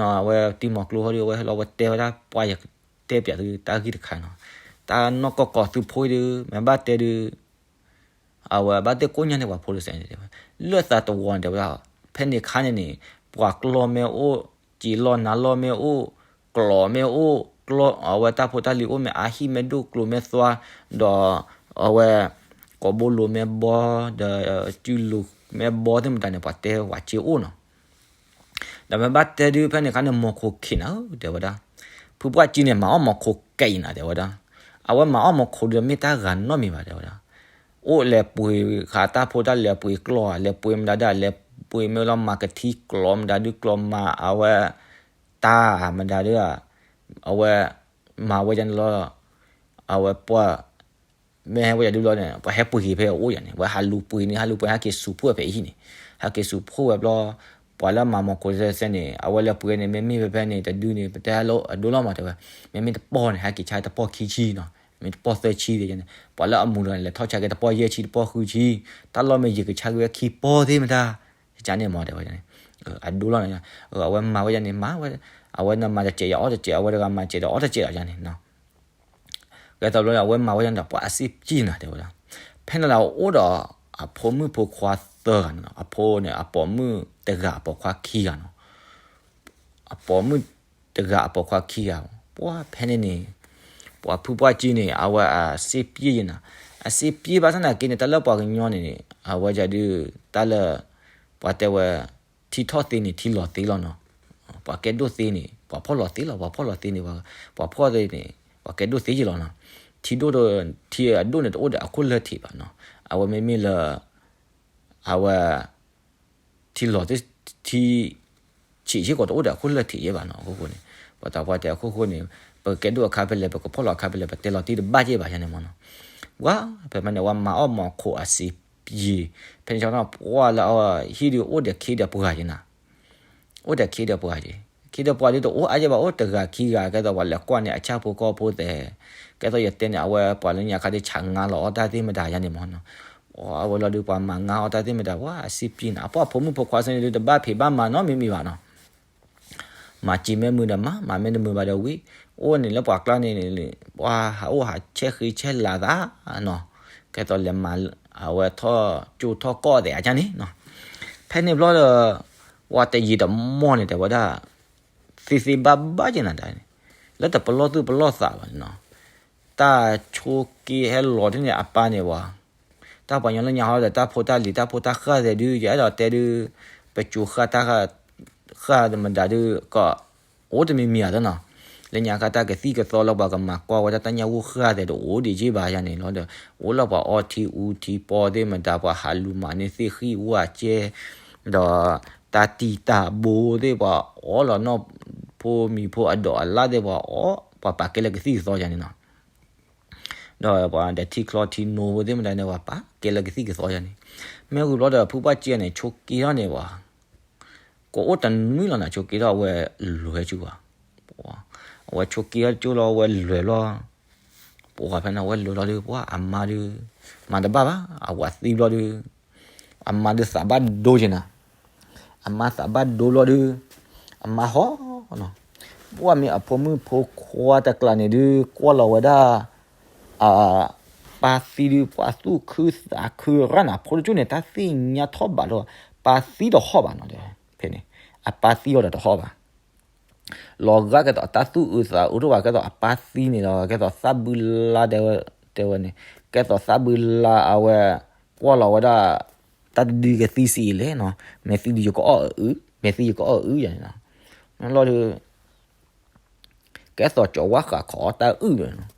အဝဲတံၤမီၤကျိၤဟီဒီး အဝဲဟဲလီၤဝဲတဲဝဲဒၣ် ပှၤယတဲပၠးသုတၢ်ဂ့ၢ်တခါနီၤ, တၢ်နီၢ်ကီၢ်ကီၢ်သုဖိအံၤဒုး မ့ၢ်ဘၣ်တဲဒုး အဝဲဘၣ်တဲကိညါန့ၣ်ပှၤဖိတစဲးန့ၣ်တဲဝဲ, လၢသးတဝီန့ၣ်တဲဝဲဒၣ်, ဖဲန့ၣ်ခါန့ၣ်န့ၣ် ပှၤကျီၢ်မ့ၢ်အိၣ်, စံာ်လီၢ်နါလီၢ်မ့ၢ်အိၣ်, ကျီၢ်မ့ၢ်အိၣ်, ကျီၢ် အဝဲတၢ်ဖိတၢ်လံၤအိၣ်မ့ၢ်အါ ဟံၣ်မ့ၢ်ဒိၣ်ကျိၤမ့ၢ်သွါ, ဒီး အဝဲ ကိးဘိလိၤမ့ၢ်ဘီ, ဒီး စုလူၤမ့ၢ်ဘီသ့ၣ်မတၤန့ၣ် ပှၤတဲဝဲက့အိၣ်နီၤ. ဒီးမ့ၢ်ဘၣ်တဲဒုး ဖဲန့ၣ်ခါန့ၣ် မီၤခိၣ်ခံးနၤဧၢ တဲဝဲဒၣ်, ဖုပှၢ်ကံန့ၣ် မၤအီၣ်မီၤခိၣ်ကဲအံၤနၤ တဲဝဲဒၣ်, အဝဲမၤအီၣ်မီၤခိၣ်ဒီးမ့ၢ်တၢ်ဂၤနီတမံၤဘၣ် တဲဝဲဒၣ်, အိၣ်လဲၤပှ့ၤဃာ်တၢ်ဖိတၢ်လံၤ ပှ့ၤကျီၢ် လဲၤပှ့ၤမတၤဒၣ် လဲၤပှ့ၤမ့ၢ်လီၤမၤကထံကျီၢ်မတၤဒုး ကျီၢ်မၤအဝဲ တၢ်မတၤဒုး အဝဲ မၤဝဲဒ်န့ၣ်လီၤ, အဝဲပှၤ မ့ၢ်ဟဲဝဲဒၣ်ဒုးလီၤန့ၣ် ပှၤဟဲပှ့ၤက့ၤဖဲအအိၣ်ယါန့ၣ် ဝဲဟးလူၤပှ့ၤန့ၣ် ဟးလူၤပှ့ၤ ဟဲက့ၤစူးဖှိၣ်ဖဲအဟံၣ်န့ၣ်, ဟဲက့ၤစူးဖှိၣ်ဝဲဘျီ, ပှၤလၢမၤမီၤခိၣ်စဲစဲန့ၣ် အဝဲလဲၤပှ့ၤန့ၣ် မ့မ့ၢ်ဖဲဖဲန့ၣ် တဒုန့ၣ် ပတဲအဒိလီၤမး တဲဝဲ, မ့မ့ၢ်တပီၢ်န့ၣ် ဟဲက့ၤဆါတပီၢ်ခံဆံနီၤ, မ့ၢ်တပီၢ်သၢဆံန့ၣ်, ပှၤလၢအမူၤဒီး လဲၤထီၣ်ဆါက့ၤတပီၢ်ယဲၢ်ဆံ တပီၢ်ဃုဆံ, တၢ်လီၢ်မ့ၢ်ယံာ်ကဆါက့ၤဝဲခံပီၢ်သ့ၣ်မတၤ ကန့ၣ်မး တဲဝဲန့ၣ်, အဒိလီၤန့ၣ်, အဝဲမၤဝဲယါန့ၣ် မၤဝဲ, အဝဲနမၤတစဲးယၤအီၣ်တစဲး အဝဲတဂၤမၤစဲးဒီးအီၣ်တစဲးလီၤယါန့ၣ်နီၤ. ကဲသိးဘျီ အဝဲမၤဝဲဒၣ်ဒီး ပှၤအစ့ပျံၤနၤ တဲဝဲဒၣ်, ဖဲန့ၣ်လၢအအိၣ်ဒီး အဖိမုၣ်ဖိခွါသၢဂၤန့ၣ်နီၤ, အဖိန့ၣ် အပိာ်မုၣ်တဂၤ အပိာ်ခွါခံဂၤနီၤ, အပိာ်မုၣ်တဂၤ အပိာ်ခွါခံဂၤ, ပှၤဖဲန့ၣ်န့ၣ် ပှၤဖုပှၢ်ကံန့ၣ် အဝဲအစ့ပျံၤယနၤ, အစ့ပျံၤဘၣ်ဆၣ်သနာ်က့န့ၣ် တၢ်လၢပှၤကညီန့ၣ်န့ၣ် အဝဲဒၣ်ဒုး တၢ်လၢ ပှၤတဲဝဲ ထံထီၣ်သ့န့ၣ် ထံလီၤသ့လီၤနီၤ, ပှၤကဲဒိၣ်သ့န့ၣ် ပှၤဖှီၣ်လီၤသ့လီၤ, ပှၤဖှီၣ်လီၤသ့န့ၣ် ပှၤဖှီၣ်သ့န့ၣ် ပှၤကဲဒိၣ်သ့ယလီၤနီၤ, ထံဒိၣ် ထံအဒိၣ်န့ၣ် တအိၣ်ဒီးအခိၣ်လၢထံးဘၣ်နီၤ, အဝဲမ့မ့ၢ်လၢ အဝဲ ထံလီၤသ့ ထံ ဆံးစ့ၢ်ကီးတအိၣ်ဒီးအခိၣ်လၢထံးယဲဘၣ်နီၤ, အခိၣ်ဃိန့ၣ် ပှၤသးပှၢ်တဲအခိၣ်ဃိန့ၣ် ပကကဲဒိၣ်အခါဖဲလဲၣ် ပကဖှီၣ်လီၤအခါဖဲလဲၣ် ပတဲလီၤတံၢ်တဘၣ်က့ဘၣ်ယါန့ၣ်မးနီၤ, ဝါ ဖဲဖဲန့ၣ် ဝဲမၤအီၣ်မီၤခိၣ်အစ့ပျံၤ, ဖဲန့ၣ်ဆီနီၤ ပှၤလၢအဟံၣ်ဒုးအိၣ်ဒီးခ့ဒီးပှၤယဲနၤ, အိၣ်ဒီးခ့ဒီးပှၤယဲ, ခ့ဒီးပှၤဒုးတအိၣ်အါယဲဘၣ် အိၣ်တဂၤခံဂၤ ကဲသိးပှၤလဲၤကွၢ်န့ၣ် အဆၣ်ဖိကီၢ်ဖိသဲး, ကဲသိးယတဲန့ၣ် အဝဲပှၤလၢညါခါဒုး ဆးငါလီၤအီၣ်တၢ်သ့ၣ်မတၤယါန့ၣ်မးနီၤ, အဝဲလီၤဒုး ပှၤမၤငါအီၣ်တၢ်သ့ၣ်မတၤ ပှၤအစ့ပျံၤန့ၣ် အပှၢ်ဖိမုၣ်ဖိခွါစ့န့ၣ်ဒုး တဘၣ်ဖံးဘၣ်မၤနီတမံၤမံၤဘၣ်နီၤ မၤစံးမ့ၢ်မုာ်ဒီးမၤ မၤမ့ၢ်တမုာ်ဘၣ်ဒီးဝံၤ, အိၣ်န့ၣ်လၢပှၤကျါန့ၣ် ပှၤဟးအိၣ်ဟးဆဲးဃ့ဆဲးလၤသးနီၤ, ကဲသိးလဲၤမၤ အဝဲထီၣ်ကၠိထီၣ်ကီၢ်သဲးအါန့ၣ်နီၤ, ဖဲန့ၣ်ဘျီဒီး ပှၤတယံာ်တမီၢ်န့ၣ် တဲဝဲဒၣ် သ့သ့ဘၣ်ဘၣ်က့နၤတၢ်န့ၣ်, လၢတပလီၢ်သူၣ်ပလီၢ်သးဘၣ်န့ၣ်နီၤ, တၢ်ဆိးက့ဟဲလီၤထံၣ်န့ၣ် အပၢ်န့ၣ်ဝဲ တၢ်ပှၤကညီလၢညါဟီဒီး တၢ်ဖိတၢ်လံၤ တၢ်ဖိတၢ်ဃၢ်သဲးဒုး ယအဲၣ်ဒိးတဲဒုး ပစိၤဃၢ်တၢ်ဃၢ် ဃၢ်မတၤဒုးကီး အိၣ်တမံၤမံၤဧါသနီၤ, လၢညါခါတၢ်ကသံၣ်ကသီလၢပှၤကမၤကွၢ်ဝဲဒၣ်တၢ်ညၣ်ဂိၢ်ဃၢ်သဲးတအိၣ်ဒံးက့ဘၣ်ယါန့ၣ်လီၤဒီး အိၣ်လၢပှၤအီထံအူထံပီသ့ၣ်မတၤ ပှၤဟးလူၤမၤန့ၢ်သ့ၣ်ဃံဝၣ်ကဲ ဒီးတၢ်တံၢ်တၢ်ဘိသ့ၣ် ပှၤအီလီၤနီၢ်ဖိမံၤဖိအဒိးအလၣ်သ့ၣ် ပှၤအီ ပှၤပာ်ကဲလၢကသံၣ်ကသီယါန့ၣ်နီၤ ဒီးပှၤဒီးထံချီထံနိသ့ၣ်မတၤန့ၣ် ပှၤပာ်ကဲလၢကသံၣ်ကသီယါန့ၣ်, မ့ၢ်ဂုာ်ဘျီဒီး ဖုပှၢ်ကံန့ၣ် ဆိးက့ထီၣ်န့ၣ်ပှၤ ကအိၣ်တနွံလီၤနၤ ဆိးက့ထီၣ် အဝဲလွဲၤဆူပှၤ, အဝဲဆိးက့ထီၣ်ကၠိလီၤ အဝဲလွဲၤလီၤ, ပှၤဖဲန့ၣ် အဝဲလွဲၤလီၤဒီး ပှၤအမါဒုး မၤတဘၣ်ဘၣ် အဝဲသံဘျီဒုး အမါဒုးသးဘၣ်ဒိက့နၤ, အမါသးဘၣ်ဒိဘျီဒုး အမါဟီနီၤ, ပှၤမ့ၢ်အဖိမုၣ်ဖိခွါတကျးန့ၣ်ဒုး ကွၢ်လီၤဝဲဒၣ် အပၢ်သံဒုး ပှၤသူၣ်ခုသးခုရၣ်နၤ ဖိတကၠိၢ်န့ၣ် တၢ်သ့ၣ်ညါထီၣ်ဘၣ်ဒီး ပၢ်သံတဟီၣ်ဘၣ်နီၤ, ဖဲန့ၣ် အပၢ်သံအီၤဒီးတဟီၣ်ဘၣ် လီၤဂာ်ကဲသိးအတၢ်သူၣ်အုးသးအုးတအိၣ်ဘၣ် ကဲသိးအပၢ်သံန့ၣ်ဒီး ကဲသိးသးဘုလါတဲဝဲ, တဲဝဲန့ၣ် ကဲသိးသးဘုလါအဝဲ ကွၢ်လီၤဝဲဒၣ် တၢ်တဒုကသံစံးအံၤလဲၣ်နီၤ, မ့ၢ်သံဒုးယကအီၣ်အုး, မ့ၢ်သံယကအီၣ်အုးယၤန့ၣ်နီၤ, လီၤဒီး ကဲသိးကၠီၤဝါဃးခိးအီၣ်တၢ်အုးဒီး,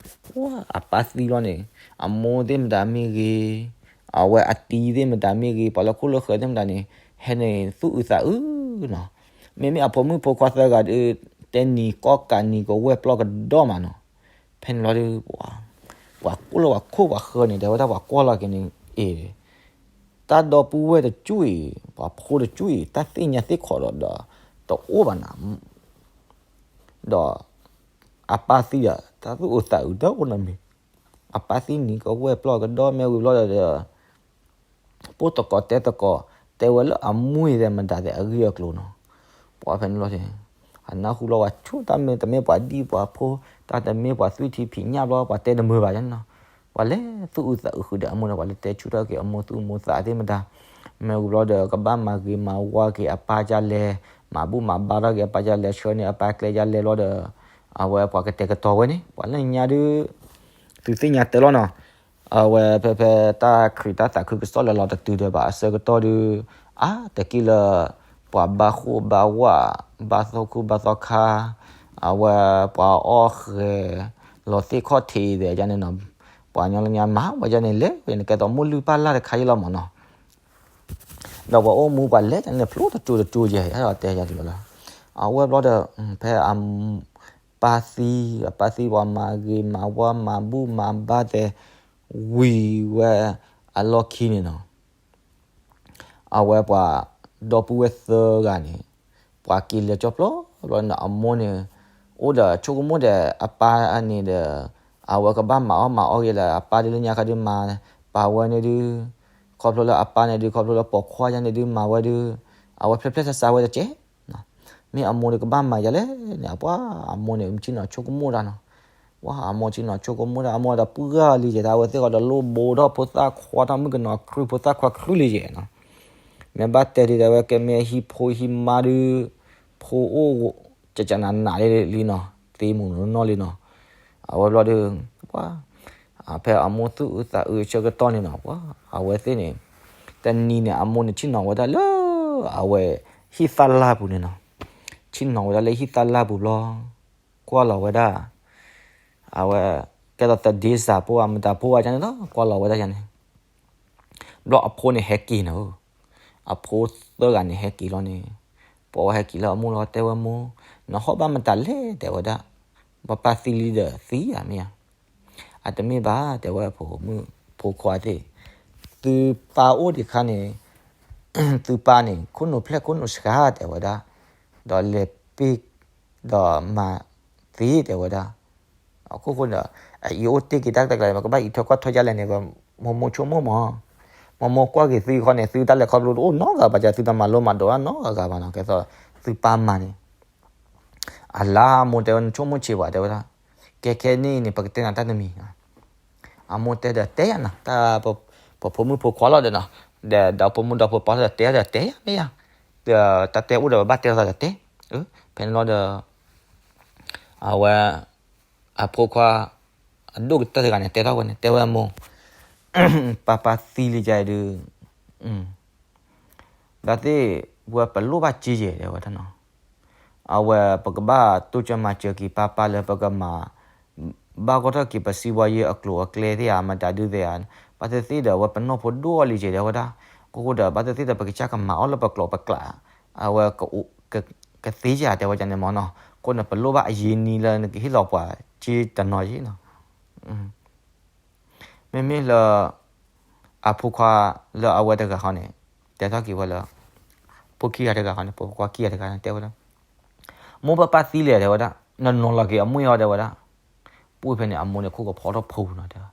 ပှၤအပၢ်သံလီၤန့ၣ်, အမိၢ်သ့ၣ်မတၤမ့ၢ်ဂ့ၤ, အဝဲအတံၤသ့ၣ်မတၤမ့ၢ်ဂ့ၤ, ပှၤလၢခိၣ်လၢဃၢၤသ့ၣ်မတၤန့ၣ် ဟဲန့ၣ်သူၣ်အုးသးအုးနီၤ, မ့မ့ၢ်အဖိမုၣ်ဖိခွါသၢဂၤဒီး တဲနံၤကီၢ်ကးနံၤကဝဲၢ်ပျီၢ်ကဒီးမးနီၤ, ဖဲန့ၣ်လီၤဒီး ပှၤကိၣ်လၢပှၤခိၣ်ပှၤဃၢၤန့ၣ် တဲဝဲဒၣ်ပှၤကွၢ်လီၤက့ၤန့ၣ် အ့ၣ် တၢ်ဒီပုၢ်ဝဲၢ်တကၠူၣ်အံၤ ပှၤဖိတကၠူၣ်အံၤ တၢ်သ့ၣ်ညါသ့ၣ်ခိးဒီး ဒီးတအိၣ်ဘၣ်နၤ, ဒီးအပၢ်သံဒီး တၢ်သူၣ်အုးသးအုးတအိၣ်နီတမံၤ, အပၢ်သံနံၤကဝဲၢ်ပျီၢ်ကဒီးမ့ၢ်ဝံၤဘျီဒီး ပိၢ်သကိးတဲသကိး တဲဝဲလၢအမုၢ်အံၤသဲးမတၤသဲးအဂ့ၢ်အကျိၤနီၤ, ပှၤဖဲန့ၣ်လီၤ အနၢ်ဟူလီၤဝဲဆူၣ်တၢ်မ့ၢ်တမ့ၢ်ပှၤဒံၣ်ပှၤဖိ, တၢ်တမ့ၢ်ပှၤသွံၣ်ထံဖံးညၣ်ဘျီ ပှၤတဲတမုာ်ဘၣ်န့ၣ်နီၤ, ပှၤလဲၤသူၣ်အုးသးအုးဃုာ်ဒီးအမိၢ်န့ၣ် ပှၤလဲၤတဲဆူၣ်ထီၣ်က့ၤအမိၢ်သူၣ်အမိၢ်သးသ့ၣ်မတၤ, မ့ၢ်ဝံၤဘျီဒီး ကဘၣ်မၤဂ့ၤမၤဝါက့ၤအပၢ်ဒ်လဲၣ်, မၤဘူၣ်မၤဘါထီၣ်က့ၤအပၢ်ဒ်လဲၣ်, ဆှၢန့ၢ်အပၢ်ကျဲဒ်လဲၣ်လီၤဒီး အဝဲပှၤကတဲာ်ကတီၤဝဲန့ၣ် ပှၤလၢညါဒုး သုသ့ၣ်ညါတဲလီၤနီၤ, အဝဲဖဲဖဲတၢ်ခရံာ်တၢ်သးခုကစီၣ်လၢလီၤတတုၤဒီးဘၣ်အဆၢကတီၢ်ဒုး အါတက့ၢ်လၢ ပှၤဘၣ်ဃိၣ်ဘၣ်ဝး ဘၣ်သီခိၣ်ဘၣ်သီခါ, အဝဲပှၤအီၣ်ဃဲၤ လီၤသ့ၣ်ခီၣ်ထံးဒဲးယါန့ၣ်နီၤ, ပှၤညီလၢညါမၤဝဲယါန့ၣ်လဲၣ် ဝဲန့ၣ်ကဲသိးမိၢ်လုၢ်ပၢ်လၢ်တခါယဲလီၤမးနီၤ ဒီးပှၤအိၣ်မူပှၤလဲၤန့ၣ် ဖျိတကၠိတကၠိယဲ ယတဲယၤတလီၤလၢ အဝဲဘျီဒီး ဖဲအ ပၢ်သံ အပၢ်သံပှၤမၤဂ့ၤမၤဝါမၤဘူၣ်မၤဘါသဲးဝံၤဝဲအလီၢ်ခံန့ၣ်နီၤ အဝဲပှၤဒီပုၢ်ဝဲၢ်သၢဂၤန့ၣ် ပှၤက့ၤလဲၤကၠီဖျိဘျီန့ၣ် အမိၢ်န့ၣ် အိၣ်ဒီးဆိကမိၣ်ဒီးအပၢ်န့ၣ်ဒီး အဝဲကဘၣ်မၤအီၣ်မၤအီၣ်က့ၤလၢအပၢ်ဒ်လၢညါခါဒုးမၤ ပာ်ဝဲန့ၣ်ဒုး ခီဖျိလၢအပၢ်န့ၣ်ဒုး ခီဖျိလၢပိာ်ခွါယါန့ၣ်ဒုးမၤဝဲဒုး အဝဲဖျဲဖျဲဆါဆါဝဲတကဲး မ့ၢ်အမိၢ်ဒုးကဘၣ်မၤယါလဲၣ်န့ၣ် အပှၤအမိၢ်န့ၣ် ဆ့ၣ်နီၤဆိကမိၣ်တၢ်နီၤ ပှၤအမိၢ်ဆ့ၣ်နီၤဆိကမိၣ်တၢ် အမိၢ်ဒီးပုၢ်ဂၢ်လံယဲၢ် တၢ်ဝဲသ့ၣ်ဃီဒီးလိၣ်ဘိထီၣ်ဖိသၣ်ခွါထီၣ်မုၣ်ကနီၤခရုဖိသၣ်ခွါခရုလံယဲၢ်နီၤ မ့ၢ်ဘၣ်တဲဒုး တၢ်ဝဲကဲမ့ၢ်ဟံၣ်ဖိဟံၣ်မါဒုး ဖိအိၣ်ကကနးနးလံနီၤ သ့မုၢ်နီၢ်လံနီၤ အဝဲဘျီဒုး ပှၤ ဖဲအမိၢ်သူၣ်အုးသးအုးအဆၢကတီၢ်န့ၣ်နီၤ ပှၤ အဝဲသ့ၣ်န့ၣ် တနံၤန့ၣ် အမိၢ်န့ၣ်ဆ့ၣ်နီၤဝဲဒၣ်လၢ အဝဲ ဟံၣ်သၣ်လၢ်ပူၤန့ၣ်နီၤ ဆ့ၣ်နီၤဝဲဒၣ်လၢဟံၣ်သၣ်လၢ်ပူၤဘျီ ကွၢ်လီၤဝဲဒၣ် အဝဲ ကဲသိးသဒ့စးဖိဧါ မတၤဖိဧါန့ၣ်လီၤ ကွၢ်လီၤဝဲဒၣ်န့ၣ် ဘျီအဖိန့ၣ်ဟဲက့ၤနီၤ အဖိသၢဂၤန့ၣ်ဟဲက့ၤလီၤန့ၣ် ပှၤဝဲဟဲက့ၤလၢအမိၢ်လီၤ တဲဝဲမိၢ် နဟီၣ်ဘၣ်မတၤလဲၣ် တဲဝဲဒၣ် ပပၢ်သံလံဒီးသံဧါမ့ၢ်ဧါ အတမ့ၢ်ဘၣ် တဲဝဲဖိမုၣ်ဖိခွါသ့ၣ် သုပၢ်အိၣ်ဒံးခါန့ၣ် သုပၢ်န့ၣ် ခိၣ်နူာ်ဖျဲၣ်ခိၣ်နူာ်ဆှါ တဲဝဲဒၣ် ဒီးလဲၤပ့ၢ် ဒီးမၤသ့ တဲဝဲဒၣ် အခိၣ်ဃိန့ၣ် အအံၤအိၣ်တ့ၢ်က့ၤတၢ်တကျါ ပကဘၣ်အံးထွဲကွၢ်ထွဲယါလဲၣ်န့ၣ် မိၢ်မိၢ်ဆိကမိၣ်မး မိၢ်မိၢ်ကွၢ်က့ၤသုဃီန့ၣ် သုတၢ်လဲၤခီဖျိတအိၣ်နီတဂၤဘၣ် ကသုတမၤလိမၤဒိးတၢ်နီတဂၤဘၣ်နီၤ ကဲသိး သုပၢ်မၤန့ၣ် အလါအမိၢ်တဲဝဲ နဆိကမိၣ်ဆံးဘၣ် တဲဝဲဒၣ် ကဲခဲန့ၣ်န့ၣ် ပကတဲနၤတၢ်တမံၤ အမိၢ်တဲဒီးတဲယၤနီၤ တၢ် ပဖိမုၣ်ဖိခွါလီၤဒီးနီၤ ဒီးဒီဖိမုၣ်ဒီဖိပၢ်လီၤဒီးတဲဒီးတဲယၤမ့ၢ်ယၤ တၢ်တဲအိၣ်ဒီးပဘၣ်တဲသးဒီးတဲ ဖဲန့ၣ်လီၤဒီး အဝဲ အဖိခွါ အဒိၣ်ကတၢၢ်တဂၤန့ၣ် တဲထီၣ်ဝဲန့ၣ် တဲဝဲအမိၢ် ပၢ်ပၢ်သံလံယါအံၤဒုး ဒီးသ့ၣ် ဝဲပလိၣ်ဘၣ်က့ယဲၢ် တဲဝဲဒၣ်နီၤ အဝဲပကဘၣ်တိစၢၤမၤစၢၤက့ၤပၢ်ပၢ်လၢပကမၤ ဘၣ်ဂီၢ်ထီၣ်က့ၤပစံးဘီယ့ၢ်အကျိၤအကျဲသ့ၣ်ဧါ မတၤဒုးသ့ၣ်ဧါ ဘၣ်သ့ၣ်သ့ၣ်ဒီး ဝဲပနီၢ်ဖိဒိၣ်အီၤလံယဲၢ် တဲဝဲဒၣ် အခိၣ်ဃိဒီး ဘၣ်သ့ၣ်သ့ၣ်ဒီး ပကစၢ်ကမၤအီၣ်လၢပကျိာ်ပကျဲ အဝဲ ကသ့ယၤ တဲဝဲဒၣ်န့ၣ်မးနီၤ အဃိန့ၣ် ပလိၣ်ဘၣ်အယံၤနံၤလၢနကဟ့ၣ်လီၤပှၤက့တနီၤယဲၢ်နီၤ မ့မ့ၢ်လၢ အဖိခွါလၢအဝဲတဂၤဃီန့ၣ် တဲထီၣ်က့ၤဝဲလၢ ဖိခံဂၤတဂၤဃီန့ၣ် ဖိခွါခံဂၤတဂၤန့ၣ် တဲဝဲလၢ မိၢ်ပၢ်ပၢ်သံလဲၣ် တဲဝဲဒၣ် နနီၤလီၤက့ၤအမွေၢ်အီၤ တဲဝဲဒၣ် ပှၢ်ဖဲန့ၣ် အမိၢ်န့ၣ် ခိၣ်ကဖီထီၣ်ဖုးနီၤ တဲဝဲ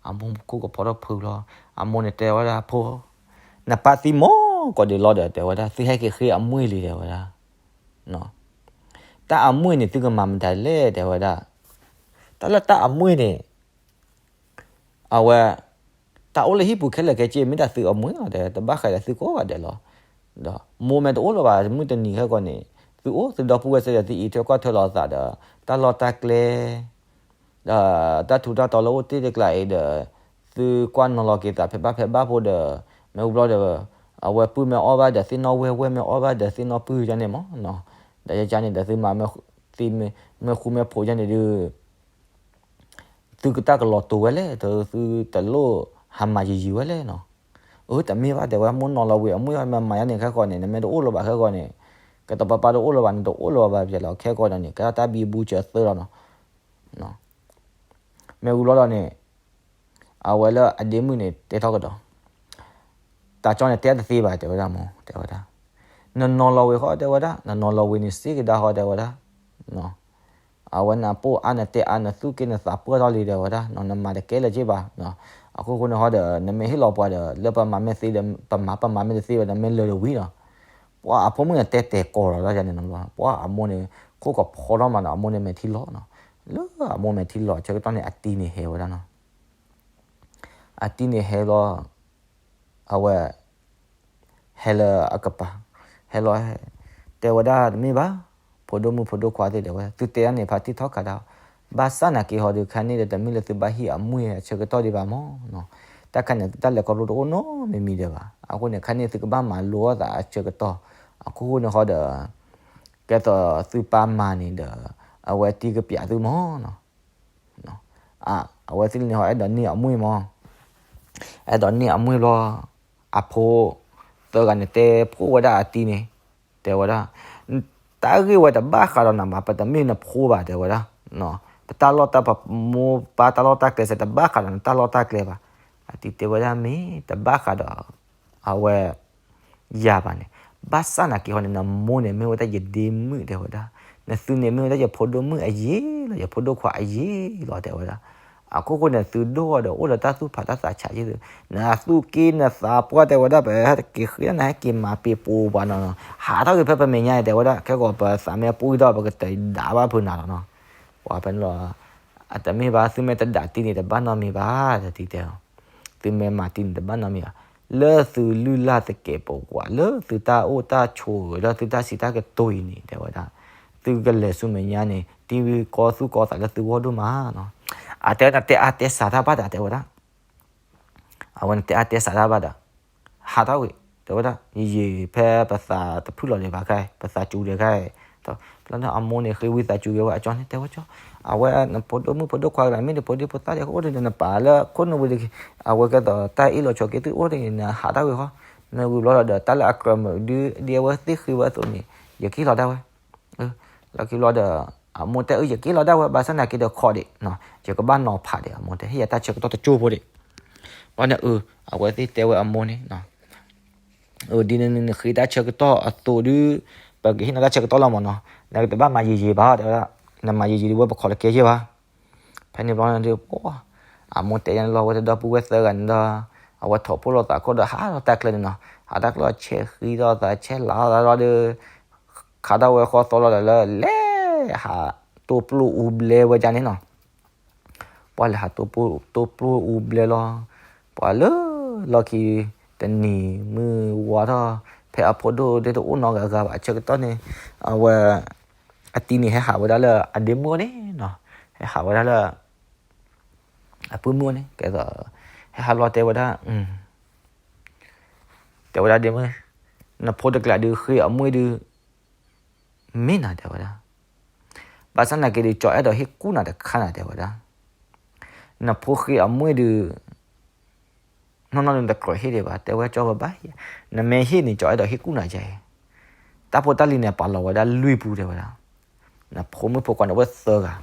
အမိၢ်ခိၣ်ကဖီထီၣ်ဖုးလီၤ အမိၢ်န့ၣ်တဲဝဲဒၣ် ဖိ နပၢ်သံမီၢ်ကိးဒံးလီၤဒီး တဲဝဲဒၣ် သုဟဲက့ၤဃ့အမွေၢ်လံ တဲဝဲဒၣ် တၢ်အမွေၢ်န့ၣ် သုကမၤမတၤလဲၣ် တဲဝဲဒၣ် တၢ်လၢတၢ်အမွေၢ်န့ၣ် အဝဲ တၢ်အိၣ်လၢဟံၣ်ပူၤခဲလၢာ်ခဲဆ့ မ့ၢ်ဒၣ်သုအမွေၢ်လီၤ တဲ တဘၣ်ဃးဒီးသုကိးဂၤဒဲးလီၤ. ဒီးမိၢ်မ့ၢ်တအိၣ်လၢၤဘၣ် မုၢ်တနံၤခဲကိာ်န့ၣ် သုအိၣ်သုဒီပုၢ်ဝဲၢ်စ့ၢ်ဒီး သုအံးထွဲကွၢ်ထွဲလီၤသးဒီး တၢ်လီၢ်တၢ်ကျဲ ဒီးတၢ်ထူးတၢ်တီၤလၢအိၣ်တ့ၢ်တကျါအံၤဒီး သုကွၢ်နီၤလီၤက့ၤသးဖဲဘၣ်ဖဲဘၣ်ဖိဒီး မ့ၢ်ဝံၤဘျီဒီး အဝဲပုၢ်မ့ၢ်အီၣ်ဘၣ်ဒီးသ့ၣ်နီၣ်ဝဲၢ် ဝဲၢ်မ့ၢ်အီၣ်ဘၣ်ဒီးသ့ၣ်နီၣ်ပုၢ်ယါန့ၣ်မးနီၤ. ဒီးယကါန့ၣ်ဒီးသုမၤသ့မ့ၢ်ဃူမ့ၢ်ဖိးယါန့ၣ်ဒုး သုကတၢ်ကလီၤတိၤဝဲလဲၣ်, သုတလိၣ်ဟးမၤယံာ်ယံာ်ဝဲလဲၣ်နီၤ. အၢ တမ့ၢ်ဘၣ်တဲဝဲ မိၢ်နီၤလီၤဝံၤအမုၢ်မၤယါန့ၣ် ခဲကီးန့ၣ် နမ့ၢ်တအိၣ်လၢၤဘၣ်ခဲကီးန့ၣ် ကတပပၢ်တအိၣ်လၢၤဘၣ် နတအိၣ်လၢၤဘၣ်ဘၣ်ပျဲလီၤ ခဲကီးန့ၣ် ကဲထီၣ်တၢ်ဘံဘူစၢၤသၢလီၤနီၤ. မ့ၢ်ဝံၤဘျီဒီးန့ၣ် အဝဲလၢအဒ့မုၣ်န့ၣ် တဲထီၣ်ကဒီး တၢ်ကၠီန့ၣ်တဲတသ့ဘၣ် တဲဝဲဒၣ်မိၢ် တဲဝဲဒၣ်, နနီၤလီၤဝံၤဃီ တဲဝဲဒၣ် နနီၤလီၤဝံၤန့ၣ်စ့ကဒါဃီ တဲဝဲဒၣ်, အဝဲနပိာ်အါနတဲအါ နသူၣ်က့နသးပှၢ်ထီၣ်လံ တဲဝဲဒၣ်, နမၤတကဲလၢၤက့ဘၣ်, အခိၣ်ဃိန့ၣ်ဃီဒီး နမ့ၢ်ဟ့ၣ်လီၤပှၤဒီး လၢပမၤမ့ၢ်သ့ဒီး ပမၤပမၤမ့ၢ်တသ့ဘၣ်ဒီး မ့ၢ်လၢာ်တဝံၤနီၤ. ပှၤအဖိမုၣ်န့ၣ်တဲတဲာ်ကီးလီၤဒၣ်ယါန့ၣ်နီၤ, ပှၤအမိၢ်န့ၣ် ခိၣ်ကဖီထီၣ်မးနီၤ အမိၢ်န့ၣ်မဲာ်ထံလီၤနီၤ, လၢအမိၢ်မဲာ်ထံလီၤဆၢကတီၢ်န့ၣ် အတံၤန့ၣ်ဟဲဝဲဒၣ်နီၤ. အတံၤန့ၣ်ဟဲလီၤ အဝဲ ဟဲလၢအကပၤ, ဟဲလီၤ, တဲဝဲဒၣ်တမ့ၢ်ဘၣ်, ဖိဒိၣ်မုၣ်ဖိဒိၣ်ခွါသ့ၣ်တဲဝဲ သုတဲဒၣ်န့ၣ် ဖါတံၢ်ထီၣ်ခးဒၣ်, ဘၣ်ဆၣ်နာ်က့ဟီဒီး ခါန့ၣ်ဒီးတမ့ၢ်လၢသုဘၣ်ဟ့ၣ်အမွ့ၢ်အဆၢကတီၢ်ဒံးဘၣ်မးနီၤ, တၢ်ခါန့ၣ် တၢ်လဲၤခီဖျိတအိၣ်နီတမံၤမံၤဒံးဘၣ်, အဃိန့ၣ် ခါန့ၣ်သုကဘၣ်မၤလိအီၣ်သးအဆၢကတီၢ်, အခိၣ်ဃိန့ၣ်ဃီဒီး ကဲသိးသုပၢ်မၤန့ၣ်ဒီး အဝဲတံၤကပျးသုမးနီၤ. အဝဲသ့ၣ်န့ၣ်ဟီ အဲၣ်ဒိးန့ၢ်အမွ့ၢ်မး, အဲၣ်ဒိးန့ၢ်အမွ့ၢ်ဘျီ, အဖိသၢဂၤန့ၣ်တဲဖှိၣ်ဝဲဒၣ်အတံၤန့ၣ်, တဲဝဲဒၣ်, တၢ်ဂ့ၢ်ဝဲတဘၣ်ဃးဒီးနၤဘၣ်, ပတမ့ၢ်နဖိဘၣ် တဲဝဲဒၣ်, ပတၢ်လီၢ်တၢ်ပမိၢ်ပၢ်တၢ်လီၢ်တၢ်ကျဲစ့ၢ် တဘၣ်ဃးဒီးနတၢ်လီၢ်တၢ်ကျဲဘၣ်. အတံၤတဲဝဲဒၣ်မ့ၢ်တဘၣ်ဃးဒီး အဝဲ ယၤဘၣ်န့ၣ်, ဘၣ်ဆၣ်နာ်က့ဟီန့ၣ် နမိၢ်န့ၣ် မ့ၢ်ဝဲဒၣ်ယဒ့မုၣ် တဲဝဲဒၣ်, နသုန့ၣ်မ့ၢ်ဝဲဒၣ်ယဖိဒိၣ်မုၣ်အယ့ၢ်လီၤ, ယဖိဒိၣ်ခွါအယ့ၢ်လီၤ တဲဝဲဒၣ်. အခိၣ်ဃိန့ၣ် သုဒိၣ်အီၤဒီးအိၣ်ဒီးတၢ်သူၣ်ဖးတၢ်သးဆးက့သု, နသူၣ်က့နသးပှၢ် တဲဝဲဒၣ်, ပဟဲက့ၤဃ့ဒၣ် နဟဲက့ၤမၤပ့ၤပိာ်ပှၤနီၤ, ဟးထီၣ်က့ၤဖဲပမဲာ်ညါ တဲဝဲဒၣ်, ခဲကီးပသးမ့ၢ်ပှံၢ်ထီၣ် ပကတဒါဘၣ်ဖုးနၤလီၤနီၤ. ပှၤဖဲန့ၣ်လီၤ, အတမ့ၢ်ဘၣ်, သုမ့ၢ်တဒါတံၤန့ၣ် တဘၣ်နီတမံၤဘၣ် တံၤတဲအီၤ, သုမ့ၢ်မၤတံၤန့ၣ် တဘၣ်နီတမံၤဘၣ်, လၢသုလုၢ်လၢ်သကဲးပဝး လၢသုတၢ်အိၣ်တၢ်ဆိး လၢသုတၢ်စံးတၢ်ကတိၤအံၤန့ၣ် တဲဝဲဒၣ်, သုကလဲၤဆူမဲာ်ညါန့ၣ် တံၤကီသူၣ်ကီသးလၢသုဂီၢ်ဒိၣ်မးနီၤ. အတဲနတဲအါတဲစှၤတၢ်ဘၣ်ဒီး တဲဝဲဒၣ်, အဝဲန့ၣ်တဲအါတဲစှၤတၢ်ဘၣ်ဒီး ဟးထီၣ်ဝံၤ တဲဝဲဒၣ်, ယယံာ်ဖဲပသးတဖုၣ်လီၤဒံးဘၣ်ခဲအံၤ ပသးစူၤဒံးခဲအံၤ, ဘျီန့ၣ်အမိၢ်န့ၣ်ဃ့ဝံသးစူၤက့ၤဝဲအကၠီန့ၣ် တဲဝဲကၠီ, အဝဲနဖိဒိၣ်မုၣ်ဖိဒိၣ်ခွါကလၢ် မ့ၢ်နဖိဒံဖိသၣ်ဒံး အိၣ်ဒံးဒီးနပာ်လၢခိၣ်နူာ်ဝံၤတဂ့ၤ, အဝဲကဲသိးတၢ်အ့ၣ်လိာ်ဆိးက့သုအိၣ်ဒံးန့ၣ် နဟးထီၣ်ဝံၤဃီ, နဝံၤဘျီဒီး တၢ်လၢအကြၢးမုာ်ဒုးဒ်အဝဲသ့ၣ်ဃ့ဝဲအသိးန့ၣ် ယက့ၤလီၤဒၣ်ဝဲ လီၢ်ခံဘျီဒီး အမိၢ်တဲအၢ ယက့ၤလီၤဒၣ်ဝဲ ဘၣ်ဆၣ်နာ်က့ဒီးခီဒံး, ယကဘၣ်နီၤဖးဒံး အမိၢ်တဲ ဟ့ၣ်ယၤတၢ်ဆၢကတီၢ်တကၠိဖိဒံး, ဘျီန့ၣ်အ အဝဲသ့ၣ်တဲဝဲအမိၢ်န့ၣ် ဒ်နဃ့တၢ်ဆၢကတီၢ်အသိးဒုး ပကဟ့ၣ်နၤတၢ်ဆၢကတီၢ်လီၤမးနီၤ, နကတဘၣ်မၤယံာ်ယံာ်ဘၣ် တဲဝဲဒၣ်, နမၤယံာ်ယံာ်ဒုးဝဲပခိးလၢကဲယဲၢ်ဘၣ်. ဖဲန့ၣ်ဘျီန့ၣ်ဒီး ပှၤ အမိၢ်တဲယါန့ၣ်လီၤ အဝဲတဒီပုၢ်ဝဲၢ်သၢဂၤန့ၣ်ဒီး အဝဲထိးဖှိၣ်လိာ်သးခိၣ်ဒီးဟးထီၣ်တၢ်ကျဲန့ၣ်နီၤ, ဟးတၢ်ကျဲဆဲးဃံထီၣ်သး ဆဲးလၤထီၣ်သးလီၤဒီး ခးထီၣ်ဝဲဃီသီလီၤဒီးလၢလဲၤဟးတိၢ်ပျိၢ်အူဘျဲဝဲဒၣ်န့ၣ်နီၤ. ပှၤလဲၤဟးတိၢ်ပျိၢ်အူဘျဲလီၤ. ပှၤလၢလီၢ်ခံတနံၤမုၢ်ဝါထီၣ် ဖဲအဖိဒိၣ်ဒ့တအိၣ်နီတဂၤဘၣ်အဆၢကတီၢ်န့ၣ် အဝဲ အတံၤန့ၣ် ဟဲဟးဝဲဒၣ်လၢအဒ့မုၣ်အအိၣ်န့ၣ်နီၤ, ဟဲဟးဝဲဒၣ်လၢ အပုၢ်မုၣ်အအိၣ်န့ၣ် ကဲသိး ဟဲဟးလီၤတဲဝဲဒၣ် တဲဝဲဒၣ်ဒ့မုၣ်, နဖိတကျးဒုးဃ့အမွ့ၢ်ဒုး မ့ၢ်နၤတဲဝဲဒၣ်, ဘၣ်ဆၣ်နာ်က့ဒုး ကၠီအဲၣ်ဒိးဟ့ၣ်ကူၣ်နၤတခါနၤတဲဝဲဒၣ်, နဖိဃ့အမွ့ၢ်ဒုး နီၢ်နီၢ်ဒုးနတကြၢးဟ့ၣ်ဒံးဘၣ် တဲဝဲကၠီဝဲဘၣ်, နမ့ၢ်ဟ့ၣ်န့ၣ် ကၠီအဲၣ်ဒိးဟ့ၣ်ကူၣ်နၤယဲအံၤ, တၢ်ဖိတၢ်လံၤန့ၣ် ပာ်လီၤဝဲဒၣ်လွံၢ်ပူၤတဲဝဲဒၣ်, နဖိမုၣ်ဖိခွါန့ၣ် အိၣ်ဝဲသၢဂၤ,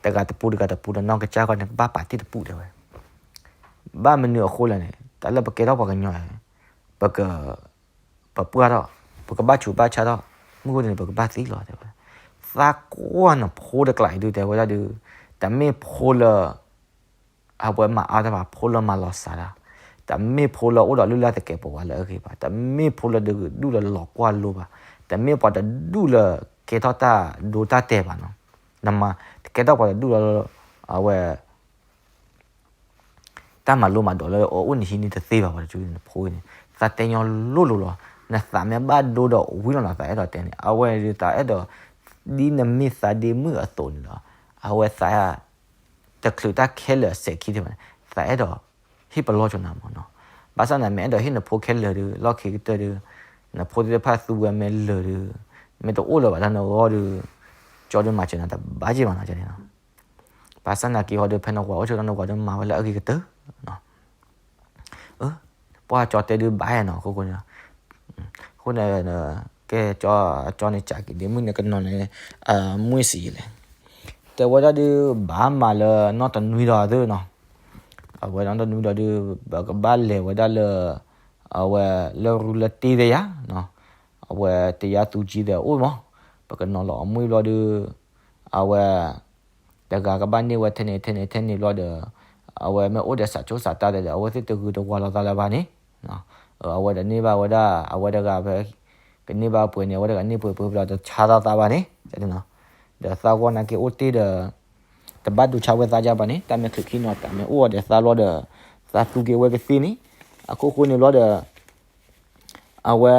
တဂၤတပူၤတဂၤတပူၤ နနီၢ်ကစၢ်ခီန့ၣ် ကဘၣ်ပာ်တ့ၢ်တပူၤတဲဝဲ ဘၣ်မနုၤအဃိလဲၣ်န့ၣ် တၢ်လၢပကဲထီၣ်ပှၤကညီ ပက ပပှၢ်ထီၣ် ပကဘၣ်ဆူးဘၣ်ဆါထီၣ် မုၢ်ဃိန့ၣ် ပကဘၣ်သံလီၤတဲဝဲ, သးကွၢ်နဖိတကျးအံၤဒုးတဲဝဲဒၣ်ဒုး တမ့ၢ်ဖိလၢ အဝဲမၤအါတၢ်ဘၣ် ဖိလၢမၤလီၤစှၤတၢ်, တမ့ၢ်ဖိလၢအိၣ်ဒီးလုၢ်လၢ်သကဲးပဝးလၢအဂ့ၤဘၣ်, တမ့ၢ်ဖိလၢဒုးဒူၣ်လၢလီၤကွၢ်လိဘၣ်, တမ့ၢ်ပှၤတဒူၣ်လၢကဲထီၣ်တၢ်ဒိတၢ်တဲာ်ဘၣ်နီၤ, နမၤတကဲထီၣ်ပှၤတဒူၣ်လၢ အဝဲ တၢ်မၤလိမၤဒိးလၢအအိၣ်နဟံးန့ၢ်တသ့ဘၣ် ပှၤတဒူၣ်န့ၣ် နဖိန့ၣ် သးတဲညီလိၤလိၤလီၤ, နသးမ့ၢ်ဘၣ်ဒိဒီးဝံၤလီၤနီၤ သးအဲၣ်ဒိးတဲန့ၣ် အဝဲဒုးသးအဲၣ်ဒိး ဒ်နမ့ၢ်သးဒ့မုၣ်အသိးန့ၣ်လီၤ. အဝဲသး တချုးတၢ်ခဲလၢာ်အစဲးခံထံၣ်ဘၣ်န့ၣ် သးအဲၣ်ဒိး ဟ့ၣ်ပလီၢ်ကၠိနၤမးနီၤ. ဘၣ်ဆၣ်နမ့ၢ်အဲၣ်ဒိးဟ့ၣ်နဖိခဲလၢာ်ဒုး လီၢ်ခံကတၢၢ်ဒုး နဖိသ့ၣ်တဖၣ်သူဝဲမ့ၢ်လၢာ်ဒုး မ့ၢ်တအိၣ်လၢၤဘၣ်တၢ်နဂီၢ်ဒုး ကၠီဒုးမၤစၢၤနၤတဘၣ်က့ၤဘၣ်နီၤ ကန့ၣ်နီၤ. ဘၣ်ဆၣ်နာ်က့ဟီဒုး ဖဲနဝၤအိၣ်ဆိးဒီးနဝၤဒုးမၤဝဲလၢအဂ့ၤကတၢၢ်နီၤ. ပှၢ်ကၠီတဲဒုးဘၣ်နီၤ အခိၣ်ဃိန့ၣ် အဃိန့ၣ် ကဲကၠီ ကၠီန့ၣ် ကးက့ၤဒ့မုၣ်န့ၣ် ကနီၤန့ၣ် မုၢ်ဆံးလဲၣ် တဲဝဲဒၣ်ဒုး ဘၣ်မၤလၢနီၢ်တနွံဒီးသုနီၤ. အဝဲနီၢ်တနွံဒီးဒုး ပကဘၣ်လဲၤဝဲဒၣ်လၢ အဝဲလၢရူလၢတ့ၢ်သ့ၣ်ယါနီၤ. အဝဲတယါသူကံသ့ၣ်အိၣ်မး ပကနီၤလီၤအမုၢ်ဘျီဒုး အဝဲ တဂၤကဘၣ်န့ၢ်ဝဲထဲန့ၣ်ထဲန့ၣ်ထဲန့ၣ်ဘျီဒီး အဝဲမ့ၢ်အိၣ်ဒီးစးဆိစးတၢ်သ့ၣ်ဒီး အဝဲသ့ၣ်တဂုာ်တဝၤလီၤသးလၢၤဘၣ်န့ၣ် အဝဲတန့ၢ်ဘၣ်ဝဲဒၣ် အဝဲတဂၤဖဲ ကန့ၢ်ဘၣ်ပှဲၤန့ၣ် အဝဲတဂၤန့ၢ်ပှဲၤပှဲၤဘျီတဆါသးသးဘၣ်န့ၣ် ဒီးသးဂီၢ်နာ်က့အိၣ်တ့ၢ်ဒီး တဘၣ်ဒိဆါဝဲသးဒ်ဘၣ်န့ၣ် တၢ်မ့ၢ်ချုးခံနီၤတၢ်မ့ၢ်အိၣ်ဒီးသးဘျီဒီး သးသူက့ၤဝဲကသ့န့ၣ် အခိၣ်ဃိန့ၣ်ဘျီဒီး အဝဲ